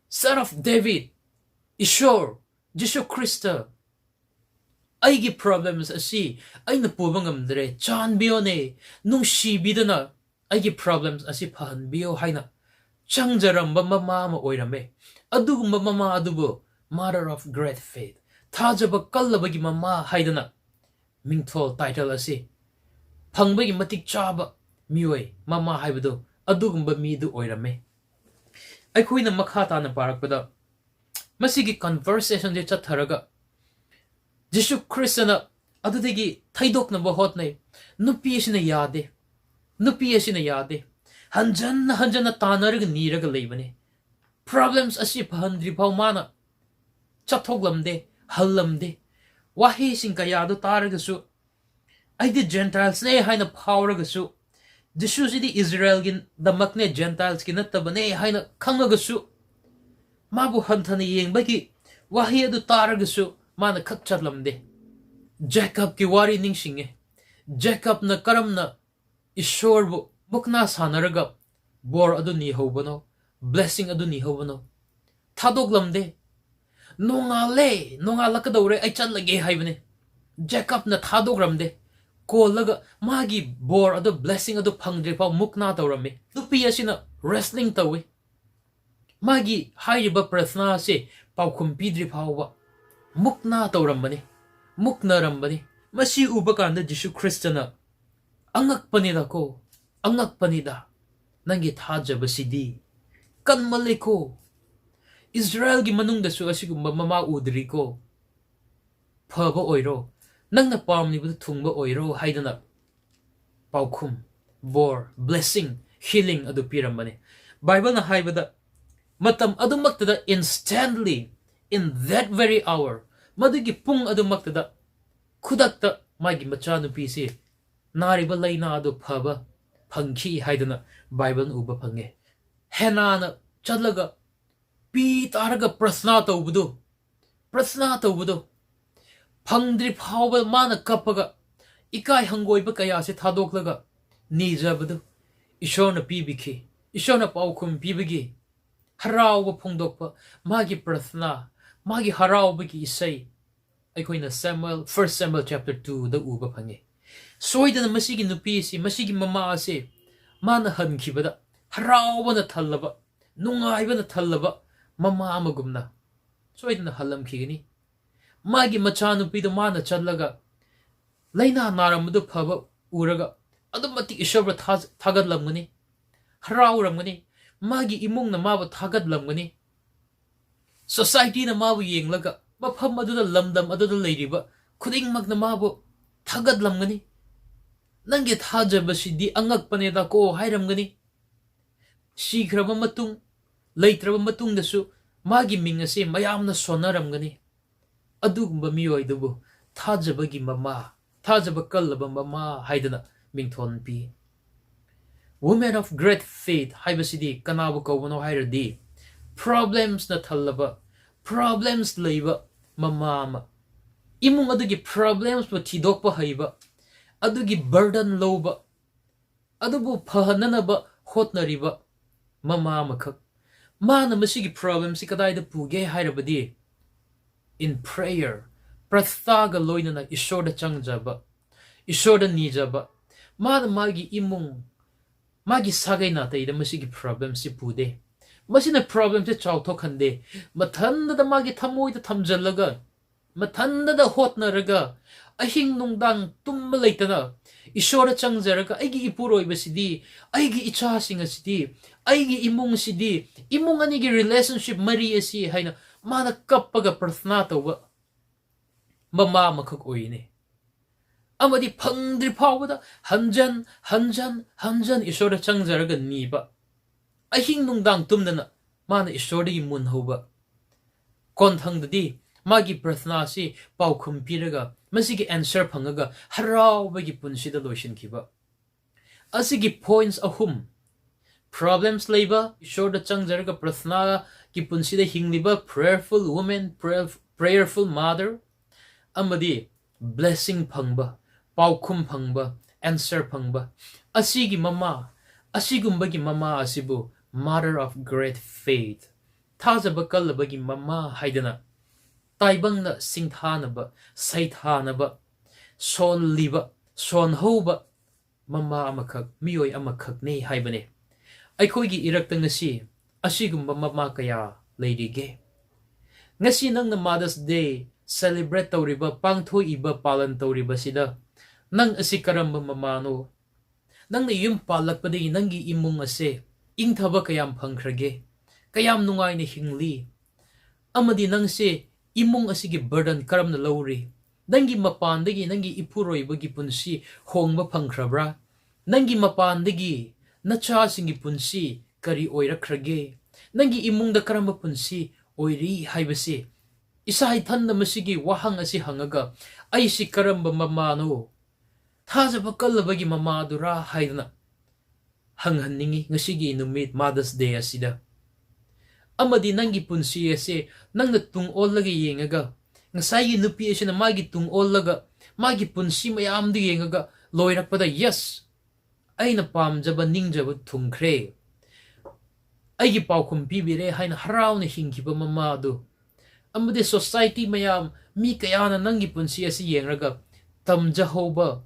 Son of David, ꯏꯁꯣꯔ, ꯖꯤꯁꯨ ꯈ꯭ꯔꯤꯁꯇ, ꯑꯩꯒꯤ problems ꯑꯁꯤ ꯑꯩꯅ ꯄꯨꯕ ꯉꯝꯗ꯭ꯔꯦ, ꯆꯥꯟꯕꯤꯌꯣꯅꯦ, ꯅꯨꯡꯁꯤꯕꯤꯗꯅ ꯑꯩꯒꯤ problems ꯑꯁꯤ ꯐꯍꯟꯕꯤꯌꯣ ꯍꯥꯏꯅ ꯆꯪꯖꯔꯝꯕ ꯃꯃꯥ ꯑꯃ ꯑꯣꯏꯔꯝꯃꯦ꯫ ꯑꯗꯨꯒꯨꯝꯕ ꯃꯃꯥ ꯑꯗꯨꯕꯨ mother of great faith, ꯊꯥꯖꯕ ꯀꯜꯂꯕꯒꯤ ꯃꯃꯥ ꯍꯥꯏꯗꯅ ꯃꯤꯡꯊꯣꯜ, title ꯑꯁꯤ ꯐꯪꯕꯒꯤ ꯃꯇꯤꯛ ꯆꯥꯕ ꯃꯤꯑꯣꯏ, ꯃꯃꯥ ꯍꯥꯏꯕꯗꯨ ꯑꯗꯨꯒꯨꯝꯕ ꯃꯤꯗꯨ ꯑꯣꯏꯔꯝꯃꯦ꯫ ꯑꯩꯈꯣꯏꯅ ꯃꯈꯥ ꯇꯥꯅ ꯄꯥꯔꯛꯄꯗ ꯃꯁꯤꯒꯤ conversationꯁꯦ ꯆꯠꯊꯔꯒ ꯖꯤꯁꯨ ꯈ꯭ꯔꯤꯁꯇꯅ ꯑꯗꯨꯗꯒꯤ ꯊꯩꯗꯣꯛꯅꯕ ꯍꯣꯠꯅꯩ꯫ ꯅꯨꯄꯤ ꯑꯁꯤꯅ ꯌꯥꯗꯦ, ꯅꯨꯄꯤ ꯑꯁꯤꯅ ꯌꯥꯗꯦ꯫ ꯍꯟꯖꯟꯅ ꯍꯟꯖꯟꯅ ꯇꯥꯟꯅꯔꯒ ꯅꯤꯔꯒ ꯂꯩꯕꯅꯤ꯫ Problems ꯑꯁꯤ ꯐꯍꯟꯗ꯭ꯔꯤꯐꯥꯎ ꯃꯥꯅ ꯆꯠꯊꯣꯛꯂꯝꯗꯦ, ꯍꯜꯂꯝꯗꯦ꯫ ꯋꯥꯍꯩꯁꯤꯡ ꯀꯌꯥꯗꯨ ꯇꯥꯔꯒꯁꯨ, ꯑꯩꯗꯤ Gentilesꯅꯦ ꯍꯥꯏꯅ ꯐꯥꯎꯔꯒꯁꯨ, ꯖꯤꯁꯨꯁꯤꯗꯤ ꯏꯖꯔꯦꯜꯒꯤꯗꯃꯛꯅꯦ, Gentilesꯀꯤ ꯅꯠꯇꯕꯅꯦ ꯍꯥꯏꯅ ꯈꯪꯉꯒꯁꯨ, ꯃꯥꯕꯨ ꯍꯟꯊꯅ ꯌꯦꯡꯕꯒꯤ ꯋꯥꯍꯩ ꯑꯗꯨ ꯇꯥꯔꯒꯁꯨ ꯃꯥꯅ ꯈꯛ ꯆꯠꯂꯝꯗꯦ꯫ ꯖꯦꯀꯕꯀꯤ ꯋꯥꯔꯤ ꯅꯤꯡꯁꯤꯡꯉꯦ꯫ ꯖꯦꯀꯕꯅ ꯀꯔꯝꯅ ꯏꯁꯣꯔꯕꯨ ꯃꯨꯛꯅꯥ ꯁꯥꯟꯅꯔꯒ ꯕꯣꯔ ꯑꯗꯨ ꯅꯤꯍꯧꯕꯅꯣ, blessing ꯑꯗꯨ ꯅꯤꯍꯧꯕꯅꯣ? ꯊꯥꯗꯣꯛꯂꯝꯗꯦ꯫ "ꯅꯣꯡꯉꯥꯜꯂꯦ, ꯅꯣꯡꯉꯥꯜꯂꯛꯀꯗꯧꯔꯦ, ꯑꯩ ꯆꯠꯂꯒꯦ" ꯍꯥꯏꯕꯅꯦ꯫ ꯖꯦꯀꯕꯅ ꯊꯥꯗꯣꯛꯔꯝꯗꯦ꯫ ꯀꯣꯜꯂꯒ ꯃꯥꯒꯤ ꯕꯣꯔ ꯑꯗꯨ, blessing ꯑꯗꯨ ꯐꯪꯗ꯭ꯔꯤꯐꯥꯎ ꯃꯨꯛꯅꯥ ꯇꯧꯔꯝꯃꯤ꯫ ꯅꯨꯄꯤ ꯑꯁꯤꯅ wrestling ꯇꯧꯏ꯫ ꯃꯥꯒꯤ ꯍꯥꯏꯔꯤꯕ ꯄ꯭ꯔꯊꯅꯥ ꯑꯁꯤ ꯄꯥꯎꯈꯨꯝ ꯄꯤꯗ꯭ꯔꯤ ꯐꯥꯎꯕ ꯃꯨꯛꯅꯥ ꯇꯧꯔꯝꯕꯅꯤ, ꯃꯨꯛꯅꯔꯝꯕꯅꯤ꯫ ꯃꯁꯤ ꯎꯕ ꯀꯥꯟꯗ ꯖꯤꯁꯨ ꯈ꯭ꯔꯤꯁꯇꯅ, "ꯑꯉꯛꯄꯅꯤꯗꯀꯣ, ꯑꯉꯛꯄꯅꯤꯗ, ꯅꯪꯒꯤ ꯊꯥꯖꯕꯁꯤꯗꯤ ꯀꯟꯃꯜꯂꯦꯀꯣ꯫ ꯏꯖꯔꯦꯜꯒꯤ ꯃꯅꯨꯡꯗꯁꯨ ꯑꯁꯤꯒꯨꯝꯕ ꯃꯃꯥ ꯎꯗ꯭ꯔꯤꯀꯣ꯫ ꯐꯕ ꯑꯣꯏꯔꯣ, ꯅꯪꯅ ꯄꯥꯝꯂꯤꯕꯗꯨ ꯊꯨꯡꯕ ꯑꯣꯏꯔꯣ" ꯍꯥꯏꯗꯅ ꯄꯥꯎꯈꯨꯝ, ꯕꯣꯔ, blessing, healing ꯑꯗꯨ ꯄꯤꯔꯝꯕꯅꯤ꯫ ꯕꯥꯏꯕꯜꯅ ꯍꯥꯏꯕꯗ, ꯃꯇꯝ ꯑꯗꯨꯃꯛꯇꯗ, instantly, in that very hour, ꯃꯗꯨꯒꯤ ꯄꯨꯡ ꯑꯗꯨꯃꯛꯇꯗ, ꯈꯨꯗꯛꯇ ꯃꯥꯒꯤ ꯃꯆꯥꯅꯨꯄꯤꯁꯤ ꯅꯥꯔꯤꯕ ꯂꯥꯏꯅꯥ ꯑꯗꯨ ꯐꯕ ꯐꯪꯈꯤ ꯍꯥꯏꯗꯅ ꯕꯥꯏꯕꯜꯅ ꯎꯕ ꯐꯪꯉꯦ꯫ ꯍꯦꯟꯅꯥꯅ ꯆꯠꯂꯒ ꯄꯤ ꯇꯥꯔꯒ ꯄ꯭ꯔꯊꯅꯥ ꯇꯧꯕꯗꯨ, ꯄ꯭ꯔꯊꯅꯥ ꯇꯧꯕꯗꯨ ꯐꯪꯗ꯭ꯔꯤ ꯐꯥꯎꯕ ꯃꯥꯅ ꯀꯞꯄꯒ, ꯏꯀꯥꯏ ꯍꯪꯒꯣꯏꯕ ꯀꯌꯥꯁꯦ ꯊꯥꯗꯣꯛꯂꯒ ꯅꯤꯖꯕꯗꯨ ꯏꯁꯣꯔꯅ ꯄꯤꯕꯤꯈꯤ꯫ ꯏꯁꯣꯔꯅ ꯄꯥꯎꯈꯨꯝ ꯄꯤꯕꯒꯤ ꯍꯔꯥꯎꯕ ꯐꯣꯡꯗꯣꯛꯄ, ꯃꯥꯒꯤ ꯄ꯭ꯔꯊꯅꯥ, ꯃꯥꯒꯤ ꯍꯔꯥꯎꯕꯒꯤ ꯏꯁꯩ ꯑꯩꯈꯣꯏꯅ Samuel, First Samuel chapter twoꯗ ꯎꯕ ꯐꯪꯉꯤ꯫ ꯁꯣꯏꯗꯅ ꯃꯁꯤꯒꯤ ꯅꯨꯄꯤ ꯑꯁꯤ, ꯃꯁꯤꯒꯤ ꯃꯃꯥ ꯑꯁꯤ, ꯃꯥꯅ ꯍꯟꯈꯤꯕꯗ ꯍꯔꯥꯎꯕꯅ ꯊꯜꯂꯕ, ꯅꯨꯡꯉꯥꯏꯕꯅ ꯊꯜꯂꯕ ꯃꯃꯥ ꯑꯃꯒꯨꯝꯅ ꯁꯣꯏꯗꯅ ꯍꯜꯂꯝꯈꯤꯒꯅꯤ꯫ ꯃꯥꯒꯤ ꯃꯆꯥꯅꯨꯄꯤꯗꯣ ꯃꯥꯅ ꯆꯠꯂꯒ ꯂꯥꯏꯅꯥ ꯅꯥꯔꯝꯕꯗꯨ ꯐꯕ ꯎꯔꯒ ꯑꯗꯨꯝ ꯃꯇꯤꯛ ꯏꯁꯣꯔꯕꯨ ꯊꯥꯖ-, ꯊꯥꯒꯠꯂꯝꯒꯅꯤ, ꯍꯔꯥꯎꯔꯝꯒꯅꯤ꯫ ꯃꯥꯒꯤ ꯏꯃꯨꯡꯅ ꯃꯥꯕꯨ ꯊꯥꯒꯠꯂꯝꯒꯅꯤ꯫ ꯁꯣꯁꯥꯏꯇꯤꯅ ꯃꯥꯕꯨ ꯌꯦꯡꯂꯒ, ꯃꯐꯝ ꯑꯗꯨꯗ, ꯂꯝꯗꯝ ꯑꯗꯨꯗ ꯂꯩꯔꯤꯕ ꯈꯨꯗꯤꯡꯃꯛꯅ ꯃꯥꯕꯨ ꯊꯥꯒꯠꯂꯝꯒꯅꯤ꯫ "ꯅꯪꯒꯤ ꯊꯥꯖꯕꯁꯤꯗꯤ ꯑꯉꯛꯄꯅꯦꯗꯀꯣ" ꯍꯥꯏꯔꯝꯒꯅꯤ꯫ ꯁꯤꯈ꯭ꯔꯕ ꯃꯇꯨꯡ, ꯂꯩꯇ꯭ꯔꯕ ꯃꯇꯨꯡꯗꯁꯨ ꯃꯥꯒꯤ ꯃꯤꯡ ꯑꯁꯤ ꯃꯌꯥꯝꯅ ꯁꯣꯟꯅꯔꯝꯒꯅꯤ꯫ ꯑꯗꯨꯒꯨꯝꯕ ꯃꯤꯑꯣꯏꯗꯨꯕꯨ ꯊꯥꯖꯕꯒꯤ ꯃꯃꯥ, ꯊꯥꯖꯕ ꯀꯜꯂꯕ ꯃꯃꯥ ꯍꯥꯏꯗꯅ ꯃꯤꯡꯊꯣꯟ ꯄꯤ꯫ Women of great faith ꯍꯥꯏꯕꯁꯤꯗꯤ ꯀꯅꯥꯕꯨ ꯀꯧꯕꯅꯣ ꯍꯥꯏꯔꯗꯤ, problems ꯅ ꯊꯜꯂꯕ, problems ꯂꯩꯕ ꯃꯃꯥ ꯑꯃ, ꯏꯃꯨꯡ ꯑꯗꯨꯒꯤ problems ꯄꯨ ꯊꯤꯗꯣꯛꯄ ꯍꯩꯕ, ꯑꯗꯨꯒꯤ burden ꯂꯧꯕ, ꯑꯗꯨꯕꯨ ꯐꯍꯟꯅꯅꯕ ꯍꯣꯠꯅꯔꯤꯕ ꯃꯃꯥ ꯑꯃꯈꯛ꯫ ꯃꯥꯅ ꯃꯁꯤꯒꯤ problemꯁꯤ ꯀꯗꯥꯏꯗ ꯄꯨꯒꯦ ꯍꯥꯏꯔꯕꯗꯤ, in prayer, ꯄ꯭ꯔꯊꯅꯥꯒ ꯂꯣꯏꯅꯅ ꯏꯁꯣꯔꯗ ꯆꯪꯖꯕ, ꯏꯁꯣꯔꯗ ꯅꯤꯖꯕ꯫ ꯃꯥꯅ ꯃꯥꯒꯤ ꯏꯃꯨꯡ, ꯃꯥꯒꯤ ꯁꯥꯒꯩ ꯅꯥꯇꯩꯗ ꯃꯁꯤꯒꯤ problemꯁꯤ ꯄꯨꯗꯦ꯫ ꯃꯁꯤꯅ problemꯁꯦ ꯆꯥꯎꯊꯣꯛꯍꯟꯗꯦ꯫ ꯃꯊꯟꯗꯗ ꯃꯥꯒꯤ ꯊꯃꯣꯏꯗ ꯊꯝꯖꯜꯂꯒ, ꯃꯊꯟꯗꯗ ꯍꯣꯠꯅꯔꯒ, ꯑꯍꯤꯡ ꯅꯨꯡꯗꯥꯡ ꯇꯨꯝꯕ ꯂꯩꯇꯅ ꯏꯁꯣꯔꯗ ꯆꯪꯖꯔꯒ, "ꯑꯩꯒꯤ ꯏꯄꯨꯔꯣꯏꯕꯁꯤꯗꯤ, ꯑꯩꯒꯤ ꯏꯆꯥꯁꯤꯡ ꯑꯁꯤꯗꯤ, ꯑꯩꯒꯤ ꯏꯃꯨꯡꯁꯤꯗꯤ, ꯏꯃꯨꯡ ꯑꯅꯤꯒꯤ relationship ꯃꯔꯤ ꯑꯁꯤ" ꯍꯥꯏꯅ ꯃꯥꯅ ꯀꯞꯄꯒ ꯄ꯭ꯔꯊꯅꯥ ꯇꯧꯕ ꯃꯃꯥ ꯑꯃꯈꯛ ꯑꯣꯏꯅꯦ꯫ ꯑꯃꯗꯤ ꯐꯪꯗ꯭ꯔꯤ ꯐꯥꯎꯕꯗ ꯍꯟꯖꯟ, ꯍꯟꯖꯟ, ꯍꯟꯖꯟ ꯏꯁꯣꯔꯗ ꯆꯪꯖꯔꯒ ꯅꯤꯕ, ꯑꯍꯤꯡ ꯅꯨꯡꯗꯥꯡ ꯇꯨꯝꯗꯅ ꯃꯥꯅ ꯏꯁꯣꯔꯗꯒꯤ ꯃꯨꯟꯍꯧꯕ꯫ ꯀꯣꯟꯊꯪꯗꯗꯤ ꯃꯥꯒꯤ ꯄ꯭ꯔꯊꯅꯥꯁꯤ ꯄꯥꯎꯈꯨꯝ ꯄꯤꯔꯒ, ꯃꯁꯤꯒꯤ answer ꯐꯪꯉꯒ ꯍꯔꯥꯎꯕꯒꯤ ꯄꯨꯟꯁꯤꯗ ꯂꯣꯏꯁꯤꯟꯈꯤꯕ꯫ ꯑꯁꯤꯒꯤ points ꯑꯍꯨꯝ, problems ꯂꯩꯕ, ꯏꯁꯣꯔꯗ ꯆꯪꯖꯔꯒ ꯄ꯭ꯔꯊꯅꯥꯒꯤ ꯄꯨꯟꯁꯤꯗ ꯍꯤꯡꯂꯤꯕ prayerful woman, prayer-, prayerful mother, ꯑꯃꯗꯤ blessing ꯐꯪꯕ, ꯄꯥꯎꯈꯨꯝ ꯐꯪꯕ, answer ꯐꯪꯕ, ꯑꯁꯤꯒꯤ ꯃꯃꯥ, ꯑꯁꯤꯒꯨꯝꯕꯒꯤ ꯃꯃꯥ ꯑꯁꯤꯕꯨ mother of great faith, ꯊꯥꯖꯕ ꯀꯜꯂꯕꯒꯤ ꯃꯃꯥ ꯍꯥꯏꯗꯅ ꯇꯥꯏꯕꯪꯅ ꯁꯤꯡꯊꯥꯅꯕ, ꯁꯩꯊꯥꯅꯕ, ꯁꯣꯜꯂꯤꯕ, ꯁꯣꯟꯍꯧꯕ ꯃꯃꯥ ꯑꯃꯈꯛ, ꯃꯤꯑꯣꯏ ꯑꯃꯈꯛꯅꯤ ꯍꯥꯏꯕꯅꯤ꯫ ꯑꯩꯈꯣꯏꯒꯤ ꯏꯔꯛꯇ ꯉꯁꯤ ꯑꯁꯤꯒꯨꯝꯕ ꯃꯃꯥ ꯀꯌꯥ ꯂꯩꯔꯤꯒꯦ? ꯉꯁꯤ ꯅꯪꯅ Mother's Day celebrate ꯇꯧꯔꯤꯕ, ꯄꯥꯡꯊꯣꯛꯏꯕ, ꯄꯥꯂꯟ ꯇꯧꯔꯤꯕꯁꯤꯗ ꯅꯪ ꯑꯁꯤ ꯀꯔꯝꯕ ꯃꯃꯥꯅꯣ? ꯅꯪꯅ ꯌꯨꯝ ꯄꯥꯜꯂꯛꯄꯗꯒꯤ ꯅꯪꯒꯤ ꯏꯃꯨꯡ ꯑꯁꯦ ꯏꯪꯊꯕ ꯀꯌꯥꯝ ꯐꯪꯈ꯭ꯔꯒꯦ? ꯀꯌꯥꯝ ꯅꯨꯡꯉꯥꯏꯅ ꯍꯤꯡꯂꯤ? ꯑꯃꯗꯤ ꯅꯪꯁꯦ ꯏꯃꯨꯡ ꯑꯁꯤꯒꯤ burden ꯀꯔꯝꯅ ꯂꯧꯔꯤ? ꯅꯪꯒꯤ ꯃꯄꯥꯟꯗꯒꯤ ꯅꯪꯒꯤ ꯏꯄꯨꯔꯣꯏꯕꯒꯤ ꯄꯨꯟꯁꯤ ꯍꯣꯡꯕ ꯐꯪꯈ꯭ꯔꯕ꯭ꯔꯥ? ꯅꯪꯒꯤ ꯃꯄꯥꯟꯗꯒꯤ ꯅꯆꯥꯁꯤꯡꯒꯤ ꯄꯨꯟꯁꯤ ꯀꯔꯤ ꯑꯣꯏꯔꯛꯈ꯭ꯔꯒꯦ? ꯅꯪꯒꯤ ꯏꯃꯨꯡꯗ ꯀꯔꯝꯕ ꯄꯨꯟꯁꯤ ꯑꯣꯏꯔꯤ ꯍꯥꯏꯕꯁꯤ ꯏꯁꯥ ꯏꯊꯟꯗ ꯃꯁꯤꯒꯤ ꯋꯥꯍꯪ ꯑꯁꯤ ꯍꯪꯉꯒ, "ꯑꯩꯁꯤ ꯀꯔꯝꯕ ꯃꯃꯥꯅꯣ? ꯊꯥꯖꯕ ꯀꯜꯂꯕꯒꯤ ꯃꯃꯥꯗꯨꯔꯥ?" ꯍꯥꯏꯗꯅ ꯍꯪꯍꯟꯅꯤꯡꯉꯤ ꯉꯁꯤꯒꯤ ꯅꯨꯃꯤꯠ Mother's Day ꯑꯁꯤꯗ꯫ ꯑꯃꯗꯤ ꯅꯪꯒꯤ ꯄꯨꯟꯁꯤ ꯑꯁꯦ ꯅꯪꯅ ꯇꯨꯡ ꯑꯣꯜꯂꯒ ꯌꯦꯡꯉꯒ, ꯉꯁꯥꯏꯒꯤ ꯅꯨꯄꯤ ꯑꯁꯤꯅ ꯃꯥꯒꯤ ꯇꯨꯡ ꯑꯣꯜꯂꯒ, ꯃꯥꯒꯤ ꯄꯨꯟꯁꯤ ꯃꯌꯥꯝꯗꯨ ꯌꯦꯡꯉꯒ, ꯂꯣꯏꯔꯛꯄꯗ, "Yes, ꯑꯩꯅ ꯄꯥꯝꯖꯕ, ꯅꯤꯡꯖꯕ ꯊꯨꯡꯈ꯭ꯔꯦ, ꯑꯩꯒꯤ ꯄꯥꯎꯈꯨꯝ ꯄꯤꯕꯤꯔꯦ" ꯍꯥꯏꯅ ꯍꯔꯥꯎꯅ ꯍꯤꯡꯈꯤꯕ ꯃꯃꯥ ꯑꯗꯨ, ꯑꯃꯗꯤ society ꯃꯌꯥꯝ, ꯃꯤ ꯀꯌꯥꯅ ꯅꯪꯒꯤ ꯄꯨꯟꯁꯤ ꯑꯁꯤ ꯌꯦꯡꯂꯒ ꯇꯝꯖꯍꯧꯕ,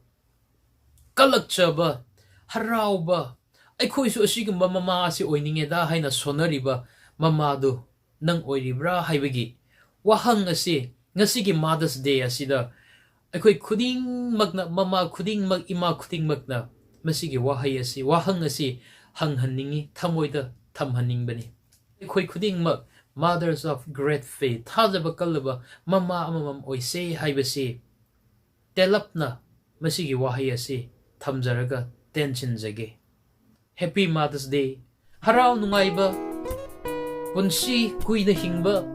ꯀꯜꯂꯛꯆꯕ, ꯍꯔꯥꯎꯕ, "ꯑꯩꯈꯣꯏꯁꯨ ꯑꯁꯤꯒꯨꯝꯕ ꯃꯃꯥ ꯑꯁꯤ ꯑꯣꯏꯅꯤꯡꯉꯦꯗ" ꯍꯥꯏꯅ ꯁꯣꯟꯅꯔꯤꯕ ꯃꯃꯥꯗꯨ ꯅꯪ ꯑꯣꯏꯔꯤꯕ꯭ꯔꯥ ꯍꯥꯏꯕꯒꯤ ꯋꯥꯍꯪ ꯑꯁꯤ ꯉꯁꯤꯒꯤ Mother's Day ꯑꯁꯤꯗ ꯑꯩꯈꯣꯏ ꯈꯨꯗꯤꯡꯃꯛꯅ, ꯃꯃꯥ ꯈꯨꯗꯤꯡꯃꯛ, ꯏꯃꯥ ꯈꯨꯗꯤꯡꯃꯛꯅ ꯃꯁꯤꯒꯤ ꯋꯥꯍꯩ ꯑꯁꯤ, ꯋꯥꯍꯪ ꯑꯁꯤ ꯍꯪꯍꯟꯅꯤꯡꯉꯤ, ꯊꯃꯣꯏꯗ ꯊꯝꯍꯟꯅꯤꯡꯕꯅꯤ꯫ ꯑꯩꯈꯣꯏ ꯈꯨꯗꯤꯡꯃꯛ mothers of great faith, ꯊꯥꯖꯕ ꯀꯜꯂꯕ ꯃꯃꯥ ꯑꯃꯃꯝ ꯑꯣꯏꯁꯦ ꯍꯥꯏꯕꯁꯤ ꯇꯦꯜꯂꯞꯅ ꯃꯁꯤꯒꯤ ꯋꯥꯍꯩ ꯑꯁꯤ ꯊꯝꯖꯔꯒ ꯇꯦꯟꯁꯤꯟꯖꯒꯦ꯫ Happy Mother's Day꯫ ꯍꯔꯥꯎ ꯅꯨꯡꯉꯥꯏꯕ, ꯄꯨꯟꯁꯤ ꯀꯨꯏꯅ ꯍꯤꯡꯕ,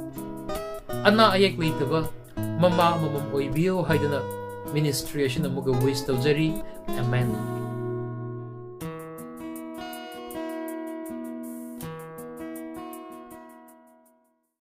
ꯑꯅꯥ ꯑꯌꯦꯛ ꯂꯩꯇꯕ ꯃꯃꯥ ꯑꯃꯃꯝ ꯑꯣꯏꯕꯤꯌꯨ ꯍꯥꯏꯗꯨꯅ ministry ꯑꯁꯤꯅ ꯑꯃꯨꯛꯀ wish ꯇꯧꯖꯔꯤ꯫ Amen꯫